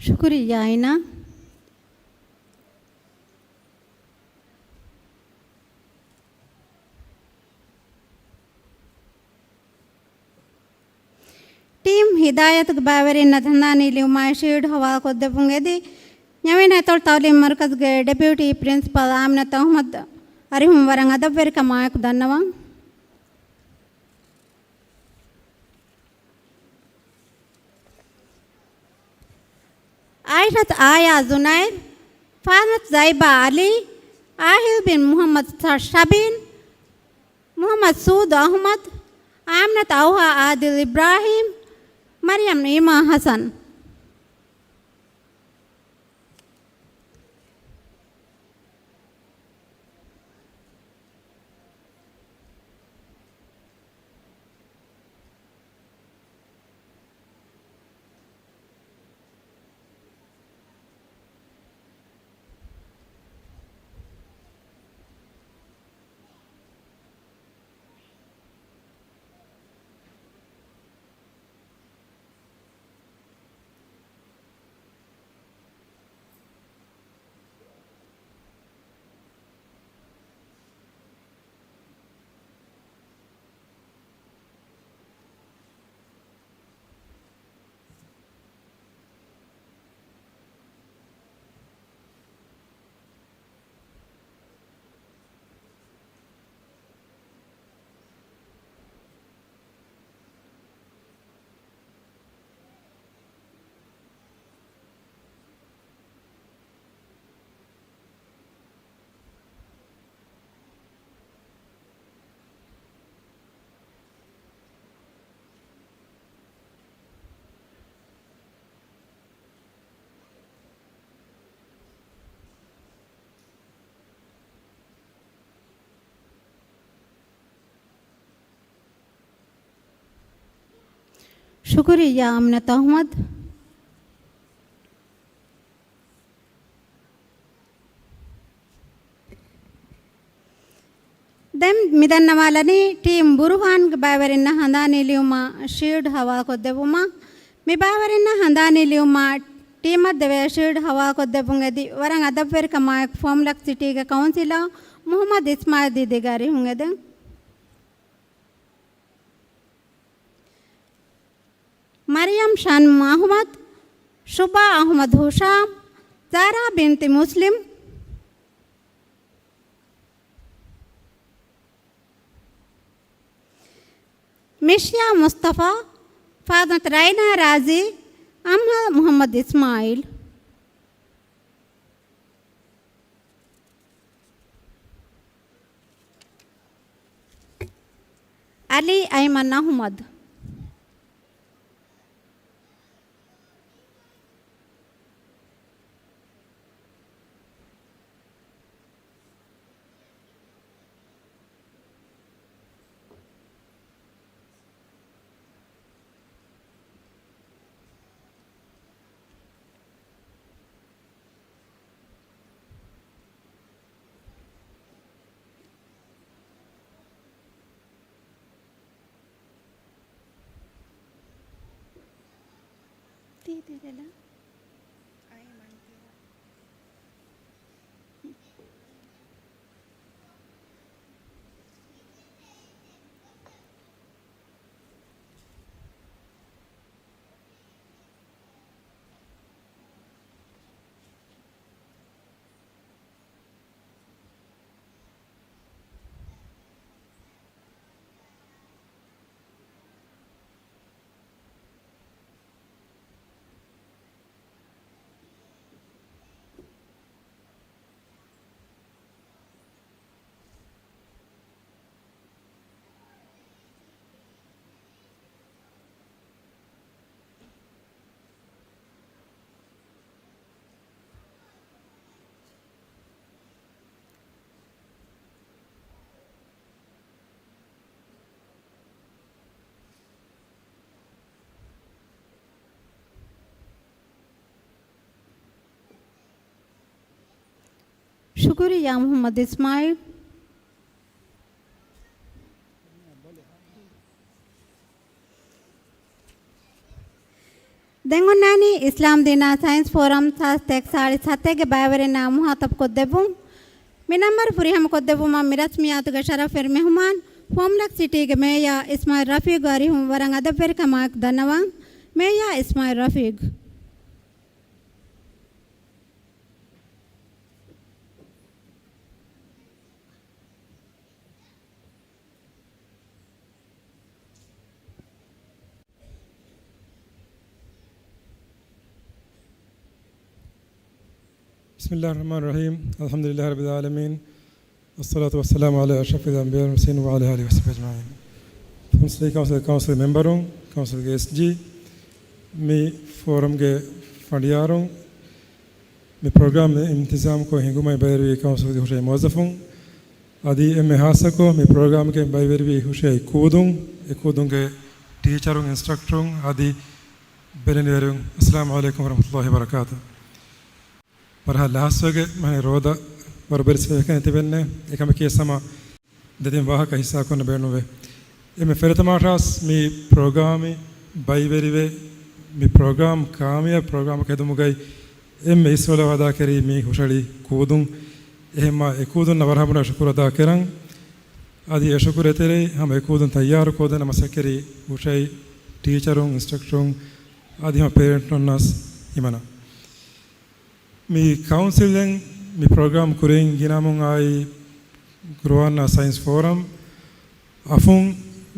ޝުކުރިއްޔާ އިނާ. ހިދާޔަތުގެ ބައިވެރިންނަށް ހަނދާނީ ލިޔުމާއި ޝީލްޑް ހަވާލުކޮށްދެއްވުން އެދި، ނަވީން އެތޮޅު ތައުލީމް މަރުކަޒުގެ ޑެޕިއުޓީ ޕްރިންސިޕަލް އާމިނަތު އަހުމަދު އަރިހުން ވަރަށް އަދަބުވެރިކަމާއެކު ދަންނަވަން. އާއިޝަތު އާޔާ ޒުނައިރް، ފާތިމަތު ޒައިބާ އަލީ، އާހިލް ބިން މުޙައްމަދު ޝަ-، ޝަބީން، މުޙައްމަދު ސޫދު އަޙްމަދު، އާމިނަތު އައުހާ އާދިލް އިބްރާހީމް، މަރިޔަމް އީމާ ޙަސަން. ޝުކުރިއްޔާ އަމްނަތު އަޙްމަދު. ދެން މިދަންނަވާލަނީ ޓީމް ބުރުހާންގެ ބައިވެރިންނަށް ހަނދާނީ ލިޔުމަށް ޝީލްޑް ހަވާލުކޮށްދެއްވުމަށް. މި ބައިވެރިންނަށް ހަނދާނީ ލިޔުމަށް ޓީމަށް ދެވޭ ޝީލްޑް ހަވާލުކޮށްދެއްވުން އެދި، ވަރަށް އަދަބުވެރިކަމާއެކު ފޯމްލަކް ސިޓީގެ ކައުންސިލަރ މުޙައްމަދު އިސްމާއިލް ދީދީގެ އަރިހުން އެދެން. މަރިޔަމް ޝަންމު އަޙްމަދު، ޝުބާ އަޙްމަދު ހުޝާމް، ޒާރާ ބިންތި މުސްލިމް، މިޝްޔާ މުސްތަފާ، ފާތިމަތު ރައިނާ ރާޒީ، އަމްހާ މުޙައްމަދު އިސްމާއިލް. އަލީ އައިމަން އަޙްމަދު. ދީދީ ލަލާ. ޝުކުރިއްޔާ މުޙައްމަދު އިސްމާއިލް. ދެން އޮންނާނީ އިސްލާމް ދީނާ ސައިންސް ފޯރަމް ސާސްތެކް ސާޅީސް ހަތެއްގެ ބައިވެރިންނާ މުހާތަބުކޮށްދެއްވުން. މި ނަންބަރު ފުރިހަމަކޮށްދެއްވުމަށް މި ރަސްމިއްޔާތުގެ ޝަރަފުވެރި މެހުމާން، ފޯމްލަކް ސިޓީގެ މޭޔާ އިސްމާއިލް ރަފީގު އަރިހުން ވަރަށް އަދަބުވެރިކަމާއެކު ދަންނަވަން. މޭޔާ އިސްމާއިލް ރަފީޤް. بسم الله الرحمن الرحيم. الحمد لله رب العالمين. والصلاة والسلام على أشرف الأنبياء والمرسلين وعلى آله وصحبه أجمعين. ފަންސްލީ ކައުންސިލް، ކައުންސިލް މެމްބަރުން، ކައުންސިލްގެ އެސްޖީ، މި ފޯރަމްގެ ފަނޑިޔާރުން، މި ޕްރޮގްރާމް އިންތިޒާމްކޮށް ހިނގުމަށް ބައިވެރިވި ކައުންސިލްގެ ހުށަހެޅި މުވައްޒަފުން، އަދި އެންމެ ހާއްސަކޮށް މި ޕްރޮގްރާމްގެ ބައިވެރިވި ހުށަހެޅި ކޫދުން، އެ ކޫދުންގެ ޓީޗަރުން، އިންސްޓްރަކްޓަރުން އަދި ބެލެނިވެރިން، އައްސަލާމު ޢަލައިކުމް ވަރަޙްމަތުﷲި ވަބަރަކާތު. ވަރަށް ލަހަސްވެގެ މަހެ ރޯދަ ވަރުބެރިސް ފެހެކަން ތިބެންނެ އެކަމެކޭ ސަމަ ދެތިން ވާހަކަ ހިއްސާކުން ބޭނުންވެ. އެންމެ ފެރަތަމާ ޓާސް މި ޕްރޮގްރާމި ބައިވެރިވެ، މި ޕްރޮގްރާމް ކާމިޔާބު ޕްރޮގްރާމް ހެދުމުގައި އެންމެ އިސްވަޅާ އަދާކެރީ މި ހުށަޅި ކޫދުން. އެހެންމާ އެ ކޫދުންނަށް ވަރަށް ބޮޑަށް ޝުކުރު އަދާކެރަން. އަދި އެ ޝުކުރު އެތެރެ ހަމަ އެ ކޫދުން ތައްޔާރު ކޯދެން މަސައްކަތް ކުރި ހުށަހެޅި ޓީޗަރުން، އިންސްޓްރަކްޓަރުން އަދި ހަމަ ޕޭރެންޓުންނަސް ހިމަނަ. މި ކައުންސިލެން މި ޕްރޮގްރާމް ކުރިން ގިނަމުން އާއި ގުރުއާން ސައިންސް ފޯރަމް އަފުން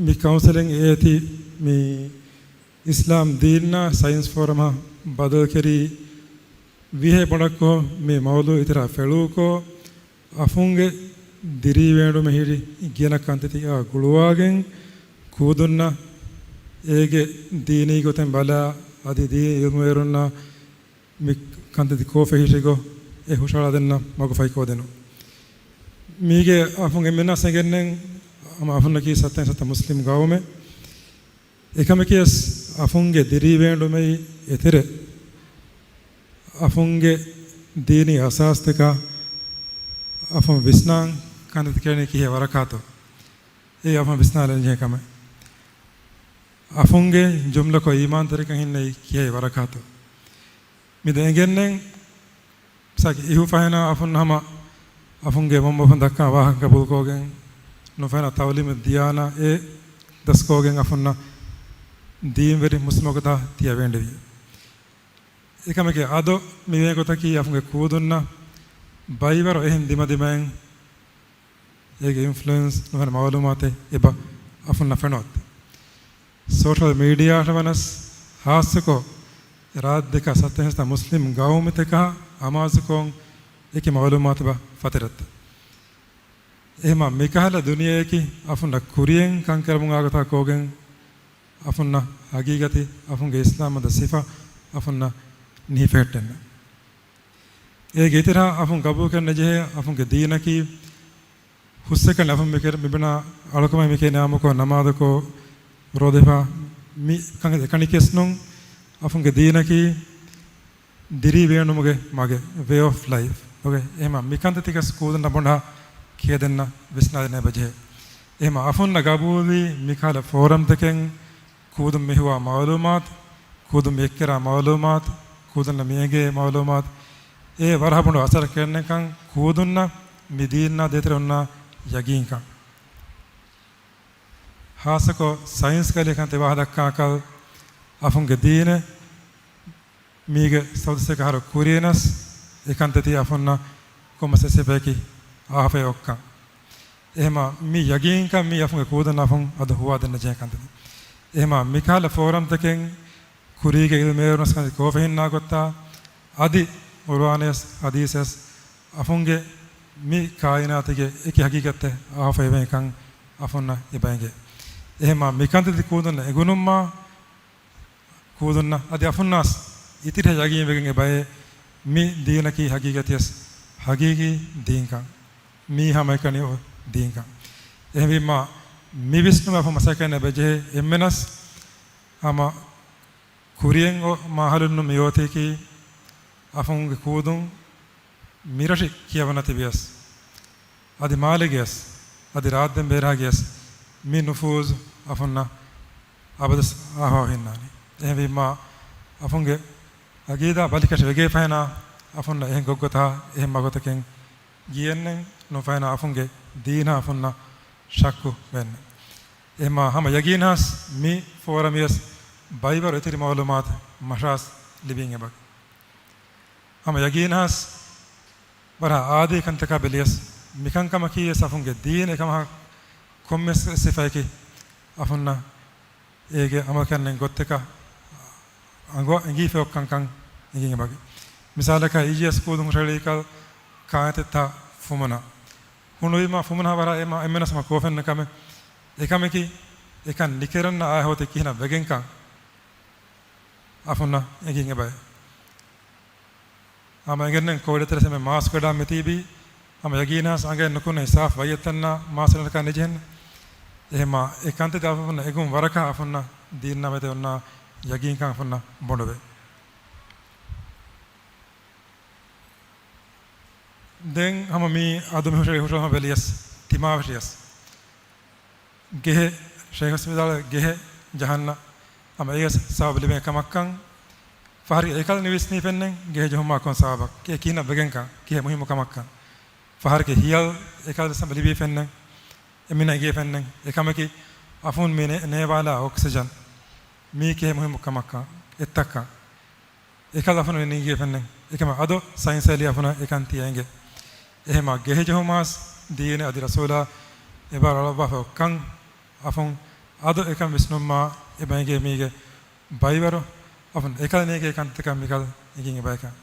މި ކައުންސިލެން އޭތި މި އިސްލާމް ދީންނާ ސައިންސް ފޯރަމަށް ބަދަލުކެރީ ވިހޭ ބޮޑަކޮށް މި މައުޟޫ އިތުރާ ފެޅުކޮށް، އަފުންގެ ދިރިއުޅުމެހިރި ގިނަ ކަންތައްތައް ގުޅުވާގެން ކޫދުންނަށް އޭގެ ދީނީ ގޮތެއް ބަލާ، އަދި ދީނީ އިލްމުވެރުންނަށް މި ކަންތައްތައް ކޯފެހިށިގޮ އެ ހުށަހަޅާދެންނަ މަގު ފަހިކޯދެނު. މީގެ އަފުން އެންމެންނަށް އެނގެންނެން ހަމަ އަފުންނަކީ ސައްތަ ސައްތަ މުސްލިމް ގައުމެއް. އެކަމަކީވެސް އަފުންގެ ދިރިއުޅުމެއް އެތެރެ އަފުންގެ ދީނީ އަސާސްތަކާ އަފުން ވިސްނާން ކަންތައް ކެނޑެނީ ކިހޭ ވަރަކާތޯ؟ އެ އަފުން ވިސްނާލަން ޖެހޭ ކަމެއް. އަފުންގެ ޖުމްލަކޮށް އީމާންތެރިކަން ހިންނެވީ ކިހޭ ވަރަކާތޯ؟ މިދަނީ އެނގެންނެން މިސާލަކަށް އިހު ފަހެނާ އަފުން ހަމަ އަފުންގެ މަންމަ ބަފުން ދައްކާ ވާހަކަ ގަބޫލުކޮށްގެން ނުފަހެނާ ތައުލީމު ދިޔާނާ އެ ދަސްކޮށްގެން އަފުންނަށް ދީންވެރި މުސްލިމަކުތާ ތިޔަ ވޭންޑެވި. އެކަމެކޭ އަދޯ މިވޭ ގޮތަކީ އަފުންގެ ކޫދުންނަށް ބައިވަރު އެހެން ދިމަދިމައިން އޭގެ އިންފްލުއެންސް ނުހަނު މައުލޫމާތެއް އެބަ އަފުންނަށް ފެނުވައްތަ. ސޯޝަލް މީޑިއާއަށް ވަނަސް ހާއްސަކޮށް ރާއްޖެކަށް ސައްތަ ހަސްތަ މުސްލިމް ގައުމުތަކަށް އަމާޒުކޮށް އެކި މައުލޫމާތު ބަ ފަތިރައްތަ. އެހެމާ މިކަހަލަ ދުނިޔެއަކީ އަފުންނަށް ކުރިއެއް ކަންކަރަމުން އާގޮތާ ކޯގެން އަފުންނަށް ހަގީގަތި އަފުންގެ އިސްލާމް މަދަ ސިފަ އަފުންނަށް ނިހިފެހެއްޓެންނަ. އޭގެ އިތުރާ އަފުން ގަބޫލުކަން ނެޖެހޭ އަފުންގެ ދީނަކީ ހުސްއެކަނި އަފުން މިކެރ މިބުނާ އަޅުކަމެއް މިކޭ ނާމުކޮށް ނަމާދުކޮށް ރޯދަފާ މި ކަން އެކަނިކެސް ނޫން. އަފުންގެ ދީނަކީ ދިރި ބޭނުމުގެ މަގެއް، ވޭ އޮފް ލައިފް. އޮކޭ، އެހެމާ މިކަންތައްތަކަސް ކޫދުންނަށް ބޮނޑާ ކިޔަދެންނަ ވިސްނާދެންނަ ބަޖެހޭ. އެހެމާ އަފުންނަށް ގަބޫލީ މިކަހަލަ ފޯރަމްތަކެއް ކޫދުން މިހުވާ މައުލޫމާތު، ކޫދުން މި އެއްކެރާ މައުލޫމާތު، ކޫދުންނަށް މި އެނގޭ މައުލޫމާތު، އެ ވަރަހަ ބޮނޑު އަސަރަކެއްނެކަން ކޫދުންނަށް މި ދީންނާ ދޭތެރެ އޮންނާ ޔަގީންކަން. ހާއްސަކޮށް ސައިންސް ކަލޭ ކަންތައް ވާހަ ދައްކާކަލް އަފުންގެ ދީނެއް މީގެ ސައުދިސަކަ އަހަރު ކުރިނަސް އެކަންތައްތި އަފުންނަށް ކޮންމެސް ސިފައަކީ އާފައި އޮއްކަން. އެހެމާ މި ޔަގީންކަން މީ އަފުންގެ ކޫދުން އަފުން އަދު ހުވާދެންނަ ޖެހޭ ކަންތައް. އެހެމާ މިކަހަލަ ފޯރަމްތަކެއް ކުރީގެ އިލްމޭރުނަސް ކަންތައް ކޯފެހިންނާ ގޮތާ އަދި ޤުރުއާނެސް ޙަދީޘެސް އަފުންގެ މި ކާއިނާތުގެ އެކި ހަގީގަތެއް އާފައިވެން ކަން އަފުންނަށް އެބައެނގޭ. އެހެމާ މިކަންތައްތި ކޫދުންނަށް އެނގުނުމާ ކޫދުންނަށް އަދި އަފުންނަސް އިތިރިހަ ޔަގީންވެގެން އެބައޭ މި ދީނަކީ ހަގީގަތިޔަސް ހަގީގީ ދީންކަން، މީ ހަމައެކަނި އޮ ދީންކަން. އެހެންވީމާ މި ވިސްނުމަށް އަފު މަސައްކަތް އެބަޖެހޭ އެންމެނަސް ހަމަ ކުރިއެއް އޮ މާހަލުން މިއޮތީކީ އަފުންގެ ކޫދުން މިރަށި ކިޔަވަން ނަތިބިޔަސް، އަދި މާލެގެޔަސް، އަދި ރާއްދެން ބޭރަށް ގިޔަސް، މި ނުފޫޒު އަފުންނަށް އަބަދަސް އާހާ ހިންނާނެ. އެހެންވީމާ، އަފުންގެ އަގީދާ ބަލިކަށި ވެގޭ ފަހެނާ، އަފުންނަށް އެހެން ގޮއްގޮތާ އެހެން މަގުތަކެއް ގިޔެންނެއް ނުފަހެނާ އަފުންގެ ދީނާ އަފުންނަށް ޝައްކު ވެންނެ. އެހެމާ ހަމަ ޔަގީންހާސް މި ފޯރަމް ވިޔަސް ބައިވަރު އެތިރި މައުލޫމާތު މަށާސް ލިބީން އެބަ. ހަމަ ޔަގީނާސް ވަރަށް އާދީ ކަންތަކާ ބެލިޔަސް، މިކަންކަމަކީ ވެސް އަފުންގެ ދީން އެކަމަކަށް ކޮންމެސް ސިފައަކީ އަފުންނަށް އޭގެ އަމަލުކަންނެން ގޮތްތަކަށް އަނގަ-، އެނގީފައޮއްކަންކަން އެނގިން އެބަގެ. މިސާލަކަށް އިޖިއަސް ކޫދުން ހުށަހެޅީކަލް ކާންތެއްތާ ފުމުނާ. ހުނުވީމާ ފުމުނާ ވަރަށް އެމަ-، އެންމެނަސް ހަމަ ކޯފެންނަ ކަމެއް. އެކަމަކީ، އެކަން ނިކެރަންނަ އާ ހޯތެ ކިހިނަ ވެގެންކަން އަފުންނަށް އެނގިން އެބައެ. ހަމަ އެނގެންނެން ކޯވިޑް އަތެރެސް މެ މާސްކް ވެޑާ މިތީބީ، ހަމަ ޔަގީނާސް އަނގައެއް ނުކުންނަ ސާފް ވައްޔަތަންނާ މާސްކް ވެޑަކާ ނެޖެހެން. އެހެމާ އެ ކަންތައް އަފުންނަށް އެނގުން ވަރަކަށް އަފުންނަށް ދީންނާ މެދެ އޮންނާ ޔަގީންކަން އަފުންނަށް ބޮޑުވޭ. ދެން ހަމަ މީ އަދު މި ހުށަ-، ހުށަހަމަ ބެލިޔަސް، ތިމާ ފެށިޔަސް. ގެހެއް، ޝޭޚް ހުސް ވިދާޅު ގެހެއް ޖަހަންނަ، ހަމަ އެޔަސް ސަބަބު ލިބޭ ކަމަށްކަން. ފަހަރި އެކަލް ނިވިސްނީ ފެންނެން، ގެހެއް ޖެހުމާ ކޮން ސަބަބަކީ ކިހިނަ ވެގެންކަން، ކިހެ މުހިއްމު ކަމަށްކަން. ފަހަރެކެ ހިޔަލް އެކަލް ސަބަބު ލިބީ ފެންނެން، އެމީނަ އެނގޭ ފެންނެން، އެކަމަކީ އަފުން މި ނޭ-، ނޭވާލާ އޮކްސިޖަން. މީ ކިހެ މުހިއްމު ކަމަށްކަން، އެއްތައްކަން. އެކަލް އަފުން ނިނގި ފެންނެން. އެކަމަ އަދު ސައިންސް އެލި އަފުނަށް އެކަން ތިޔަ އެނގެ. އެހެމާ ގެހެ ޖެހުމާސް ދީނެ އަދި ރަސޫލާ އެބާރު އަޅައްވާފަ އޮއްކަން އަފުން އަދު އެކަން ވިސްނުމާ އެބަ އެނގޭ މީގެ ބައިވަރު އަފުން އެކަލް ނޭގޭ ކަންތަކަށް މިކަލް އެނގިން އެބައެކަން.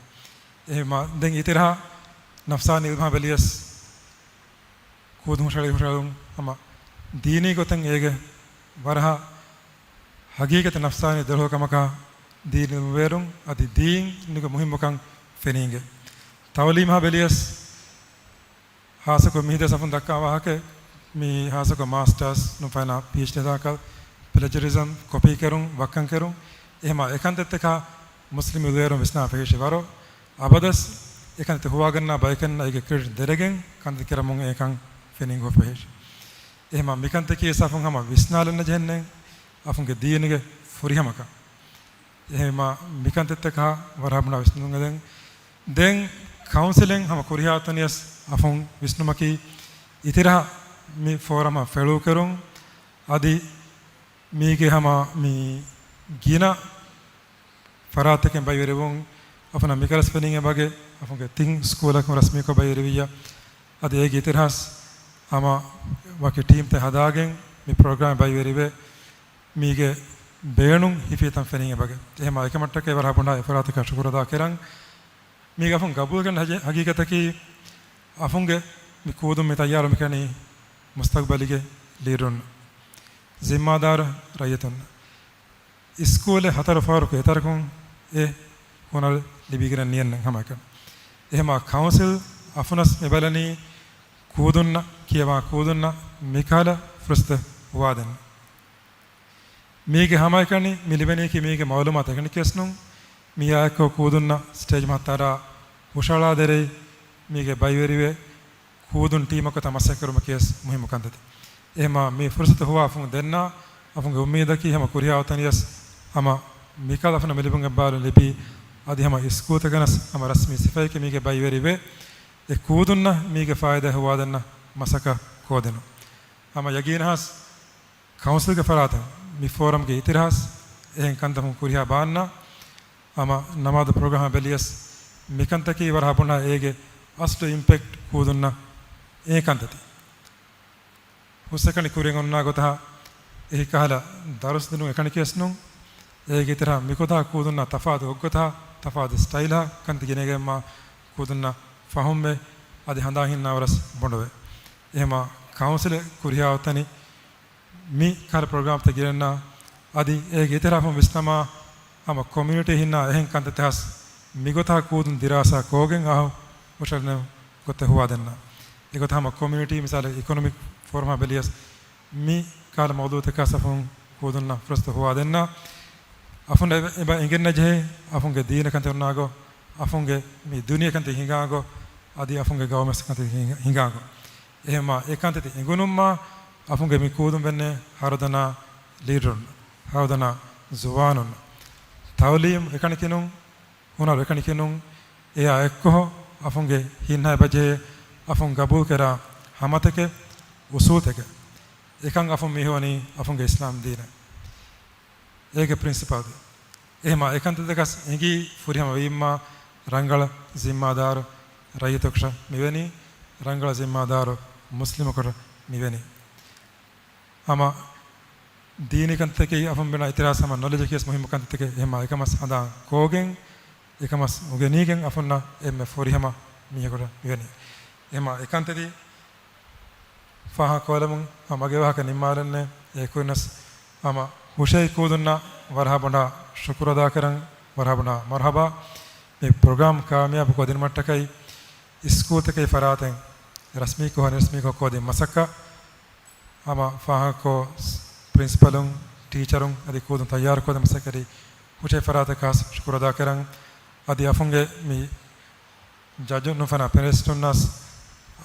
އެހެމާ ދެން އިތިރަހާ ނަފްސާނީ އިލްމާ ބެލިޔަސް ކޫދުން ހުށަހެޅި ހުށަހެޅުން ހަމަ ދީނީ ގޮތެއް އޭގެ ވަރަހަ ހަގީގަތަށް ނަފްސާނީ ދެލޯ ކަމަކާ ދީން އިލްމުވޭރުން އަދި ދީން ނުގެ މުހިއްމުކަން ފެނީގެ. ތައުލީމާ ބެލިޔަސް ހާސަކޮށް މިހިދޭ ސަފުން ދައްކާ ވާހަކަ މި ހާސަކޮށް މާސްޓާސް ނުފައިނާ ޕީއެޗްޑީ ދާކަލް ޕްލެޖަރިޒަމް ކޮޕީ ކެރުން ވައްކަން ކެރުން އެހެމާ އެކަންތައްތަކާ މުސްލިމް އިލްމުވޭރުން ވިސްނާ ފެހިށި ވަރޯ އަބަދަސް އެކަންތައް ހުވާގަންނާ ބަޔަކަންނަށް އޭގެ ކްރެޑިޓް ދެރަގެން ކަންތައް ކެރަމުން އެކަން ފެނިން ހުވަފަ ހެއްށި. އެހެމާ މިކަންތަކީ ސަފުން ހަމަ ވިސްނާލަންނަ ޖެހެންނެއް އަފުންގެ ދީނުގެ ފުރިހަމަކަށް. އެހެމާ މިކަންތައްތަކާ ވަރަށް ބުނާ ވިސްނުން ދެން. ދެން ކައުންސިލެން ހަމަ ކުރިހާ ތަނިޔަސް އަފުން ވިސްނުމަކީ އިތިރަހަ މި ފޯރަމަށް ފެޅުކެރުން އަދި މީގެ ހަމަ މި ގިނަ ފަރާތްތަކެއް ބައިވެރިވުން އަފުނަށް މިކަލަސް ފެނިން އެބަގެ އަފުންގެ ތިން ސްކޫލަކުން ރަސްމީކޮށް ބައިވެރިވިއްޔާ އަދި އޭގެ އިތިރަހަސް ހަމަ ވަކި ޓީމްތައް ހަދާގެން މި ޕްރޮގްރާމް ބައިވެރިވެ މީގެ ބޭނުން ހިފީތަން ފެނިން އެބަގެ. އެހެމާ އެކަމަށްޓަކައި ވަރަށް ބުނާ އެފަރާތަކަށް ޝުކުރު އަދާ ކެރަން. މީގެ އަފުން ގަބޫލުކަން ހަގީ-، ހަގީގަތަކީ އަފުންގެ މި ކޫދުން މި ތައްޔާރު މިކަނީ މުސްތަގްބަލީގެ ލީޑަރުން، ޒިންމާދާރު ރައްޔިތުން. އިސްކޫލެއް ހަތަރު ފަހަރަކު އެތަރަކުން އެ ހުނަރު ލިބިގެން ނިޔަންނެއް ހަމައެކަނި. އެހެމާ ކައުންސިލް އަފުނަސް މިބަލަނީ ކޫދުންނަށް ކިޔަވާ ކޫދުންނަށް މިކަހަލަ ފުރުސަތެއް ހުވާދެން. މީގެ ހަމައެކަނި މި ލިބެނީކީ މީގެ މައުލޫމާތު އެކަނި ކެސްނުން މިއާއެއްކޮށް ކޫދުންނަށް ސްޓޭޖް މަހަށް ތަރާ ހުށަހަޅާ ދެރައި މީގެ ބައިވެރިވެ ކޫދުން ޓީމަކުތަ މަސައްކަތްކުރުމަކީވެސް މުހިއްމު ކަންތައްތައް. އެހެމާ މި ފުރުސަތު ހުވާ އަފުން ދެންނާ އަފުންގެ އުއްމީދަކީ ހަމަ ކުރިހާ އޮތަނިޔަސް ހަމަ މިކަލަ އަފުނަށް މިލިބުން އެއްބާރު ލިބީ އަދި ހަމަ އިސްކޫލްތަކަނަސް ހަމަ ރަސްމީ ސިފައެކެ މީގެ ބައިވެރިވެ އެ ކޫދުންނަށް މީގެ ފާއިދާ ހުވާދެންނަ މަސައްކަތް ކޯދެނު. ހަމަ ޔަގީނަހަސް ކައުންސިލްގެ ފަރާތުން މި ފޯރަމްގެ އިތިރަހަސް އެހެން ކަންތަކުން ކުރިހާ ބާންނަ ހަމަ ނަމާދު ޕްރޮގްރާމް ބެލިޔަސް މިކަންތަކީ ވަރަށް ބުނާ އޭގެ އަސްލު އިމްޕެކްޓް ކޫދުންނަށް އެ ކަންތައްތި. ހުސްއެކަނި ކުރިން އޮންނާ ގޮތަށް އެހި ކަހަލަ ދަރުސް ދިނުން އެކަނި ކެސްނުން އޭގެ އިތިރަށް މިކޮތާ ކޫދުންނަށް ތަފާތު އޮއްގޮތާ ތަފާތު ސްޓައިލާ ކަންތި ގިނަގެންމާ ކޫދުންނަށް ފަހުމްވެ އަދި ހަނދާން ހިންނާވަރަސް ބޮޑުވެ. އެހެމާ ކައުންސިލެއް ކުރިހާ އޮތަނި މި ކަހަލަ ޕްރޮގްރާމްތައް ގިނަންނާ އަދި އޭގެ އިތިރަށް ވިސްނަމާ ހަމަ ކޮމިއުނިޓީ ހިންނާ އެހެން ކަންތައްތައް ހަސް މިގޮތާ ކޫދުން ދިރާސާ ކޯގެން އަހަ ހުށަހެޅުނެ ގޮތެއް ހުވާދެންނާ. އެގޮތަށް ހަމަ ކޮމިއުނިޓީ މިސާލެއް އިކޮނޮމިކް ފޯރަމާ ބެލިޔަސް މި ކަހަލަ މައުޟޫއުތަކާ ސަފުން ކޫދުންނަށް ފުރުސަތު ހުވާދެންނާ. އަފުން އެބަ، އެބަ އެނގެންނަ ޖެހޭ އަފުންގެ ދީނަކަންތައް އޮންނާގޮ، އަފުންގެ މި ދުނިޔެކަންތައް ހިނގާގޮ، އަދި އަފުންގެ ގައުމެސް ކަންތައް ހިނގާ، ހިނގާގޮ. އެހެމާ އެކަންތައް އެނގުނުމާ އަފުންގެ މި ކޫދުން ވެންނެ ހަރުދަނާ ލީޑަރުން، ހަރުދަނާ ޒުވާނުން. ތައުލީމް އެކަނިކިނުން، ހުނަރު އެކަނިކިނުން، އެއާ އެއްކޮހޮ އަފުންގެ ހިންހައި ބަޖެހޭ އަފުން ގަބޫލުކެރާ ހަމަތަކެއް، އުސޫލްތަކެއް. އެކަން އަފުން މީހުވަނީ އަފުންގެ އިސްލާމް ދީނެއް. އޭގެ ޕްރިންސިޕާލް. އެހެމާ އެކަންތައްތަކަސް އެނގި ފުރިހަމަ ވީމާ، ރަނގަޅަ ޒިންމާދާރު ރައްޔިތަކަށް މިވެނީ، ރަނގަޅަ ޒިންމާދާރު މުސްލިމަކަށް މިވެނީ. ހަމަ ދީނީ ކަންތަކީ އަފުން ބުނާ އިތިރާސް ހަމަ ނޮލެޖަކީ ވެސް މުހިއްމު ކަންތައްތަކެއް. އެހެމާ އެކަމަސް ހަނދާން ކޮށްގެން، އެކަމަސް އުނގެނީގެން އަފުންނަށް އެންމެ ފުރިހަމަ މީހަކު މިވެނީ. އެހެމާ އެކަންތައްތައް ފާހަގަކޮށްލަމުން ހަމަ މަގޭ ވާހަކަ ނިންމާލަން. އެ ކުރިނަސް ހަމަ ހުށަހެޅި ކޫދުންނަށް ވަރަހަ ބޮޑަށް ޝުކުރު އަދާކަރަން، ވަރަހަ ބޮޑަށް މަރުހަބާ. މި ޕްރޮގްރާމް ކާމިޔާބު ކޮށްދިނުމަށްޓަކައި ސްކޫލްތަކެއް ފަރާތެއް ރަސްމީކޮށް ނިރަސްމީކޮށް ކޯދިން މަސައްކަތް ހަމަ ފާހަގަކޮށް، ޕްރިންސިޕަލުން، ޓީޗަރުން އަދި ކޫދުން ތައްޔާރު ކޯދިން މަސައްކަތް ހުށަހެޅި ފަރާތަކަށް ޝުކުރު އަދާކަރަން. އަދި އަފުންގެ މި ޖަޖުން ނުފަނާ ޕެނެލިސްޓުންނަސް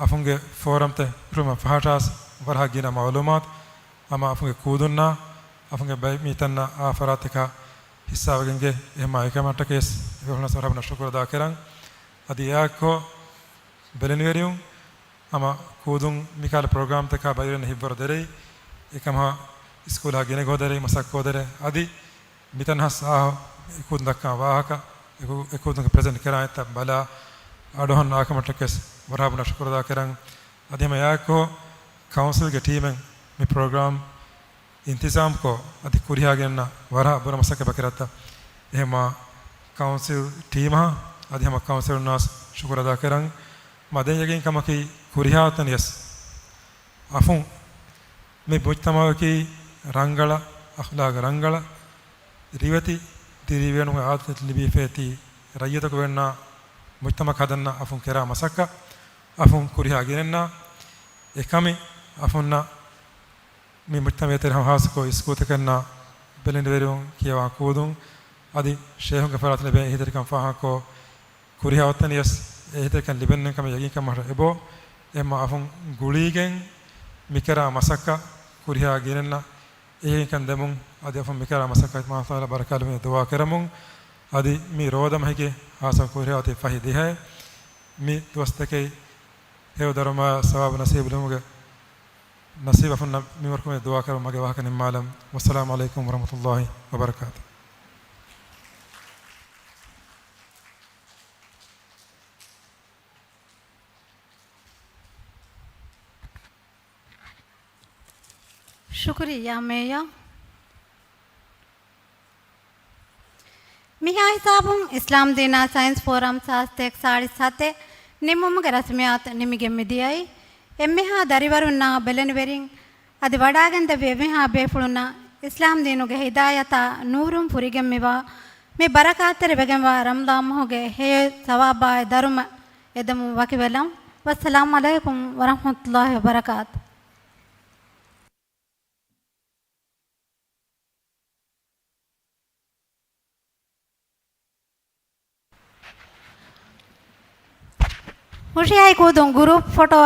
އަފުންގެ ފޯރަމްތައް ހުޅުމަށް ފަހަށާސް ވަރަހަ ގިނަ މައުލޫމާތު ހަމަ އަފުންގެ ކޫދުންނާ އަފުންގެ ބައި މީތަންނަށް އާ ފަރާތަކަށް ހިއްސާވެގެންގެ. އެހެމާ އެކަމަށްޓަކަސް އެބަހުނަސް ވަރަހަ ބޮޑަށް ޝުކުރު އަދާކަރަން. އަދި އެއާއެއްކޮށް ބެލެނިވެރިޔުން ހަމަ ކޫދުން މިކަހަލަ ޕްރޮގްރާމްތަކާ ބައިވެރިން ހިތްވަރު ދެރައި، އެކަމަށް ސްކޫލާ ގިނަ ގޯދަރައި މަސައްކަތް ދެރައި އަދި މިތަނަހަސް އާ އެކޫދުން ދައްކާ ވާހަކަ، އެކޫ-، އެކޫދުންގެ ޕްރެޒެންޓް ކެރާއިތައް ބަލާ އަޑުއަހަން އާކަމަށްޓަކަސް ވަރަހަ ބޮޑަށް ޝުކުރު އަދާކަރަން. އަދި ހަމަ އެއާއެއްކޮށް ކައުންސިލްގެ ޓީމެއް މި ޕްރޮގްރާމް އިންތިޒާމްކޮށް އަދި ކުރިހާގެންނަ ވަރަހަ ބުރަ މަސައްކަތް ބަކި ރައްތަ. އެހެމާ ކައުންސިލް ޓީމަށް އަދި ހަމަ ކައުންސިލުންނާސް ޝުކުރު އަދާކަރަން. މަ ދެން ޔަގީންކަމަކީ ކުރިހާ ތަނިޔަސް އަފުން މި މުޖްތަމަޢަކީ ރަނގަޅަ، އަޚްލާގު ރަނގަޅަ، ރިވެތި ދިރިވެނުމުގެ އާދަތެއް ލިބިފައިތީ ރައްޔިތަކު ވެންނާ މުޖްތަމަޢަކަށް ހަދަންނަ އަފުން ކެރާ މަސައްކަތް، އަފުން ކުރިހާ ގިނައިންނާ އެކަމި އަފުންނަށް މި މުޖްތަމަޢަށް ތެރެ ހަމަ ހާއްސަކޮށް ސްކޫލްތަކަށްނާ ބެލެނިވެރިވުން ކިޔަވާ ކޫދުން އަދި ޝޭހުންގެ ފަރާތުން ލިބޭ އެހީތެރިކަން ފާހަގަކޮށް، ކުރިހާ އޮތްތަނިޔަސް އެހީތެރިކަން ލިބެންނެން ކަމަށް ޔަގީންކަމަށް އެބޯ. އެހެމާ އަފުން ގުޅީގެން މިކެރާ މަސައްކަތް ކުރިހާ ގިނައިންނަށް އެހީތެރިކަން ދެމުން އަދި އަފުން މިކެރާ މަސައްކަތް މާތާލާ ބަރަކާތް ދުޢާ ކެރަމުން. އަދި މި ރޯދަ މަހެއްގެ ހާއްސަ ކުރިހާ އޮތީ ފަހި ދިހައެއް. މި ދުވަސްތަކެއް ހެޔޮ ދަރުމަ ސަވާބު ނަސީބު ލިބުމުގެ ނަސީބު އަފުންނަށް މިވަރުކަމެއް ދުޢާ ކަރަމުން މަގޭ ވާހަކަ ނިންމާލަން. ވައްސަލާމު ޢަލައިކުމް ވަރަޙްމަތުﷲި ވަބަރަކާތުހު. ޝުކުރިއްޔާ މޭޔަރ. މިހާ ހިސާބުން އިސްލާމް ދީނާ ސައިންސް ފޯރަމް ސާސްތޭކަ ސާޅީސް ހަތެއް ނިމުމުގެ ރަސްމިއްޔާތު ނިމިގެން މިދިޔައީ. އެންމެހާ ދަރިވަރުންނާ ބެލެނިވެރިން އަދި ވަޑާގެންދެއްވި އެންމެހާ ބޭފުޅުންނަށް އިސްލާމް ދީނުގެ ހިދާޔަތާ ނޫރުން ފުރިގެން މިވާ މި ބަރަކާތްތެރި ވެގެންވާ ރަމަޟާން މަހުގެ ހެޔޮ ސަވާބާއި ދަރުމަ އެދެމުން ވަކިވެލަން. ވައްސަލާމު ޢަލައިކުމް ވަރަޙްމަތުﷲި ވަބަރަކާތުހު. ހުށިހައި ކޫދުން ގްރޫޕް ފޮޓޯ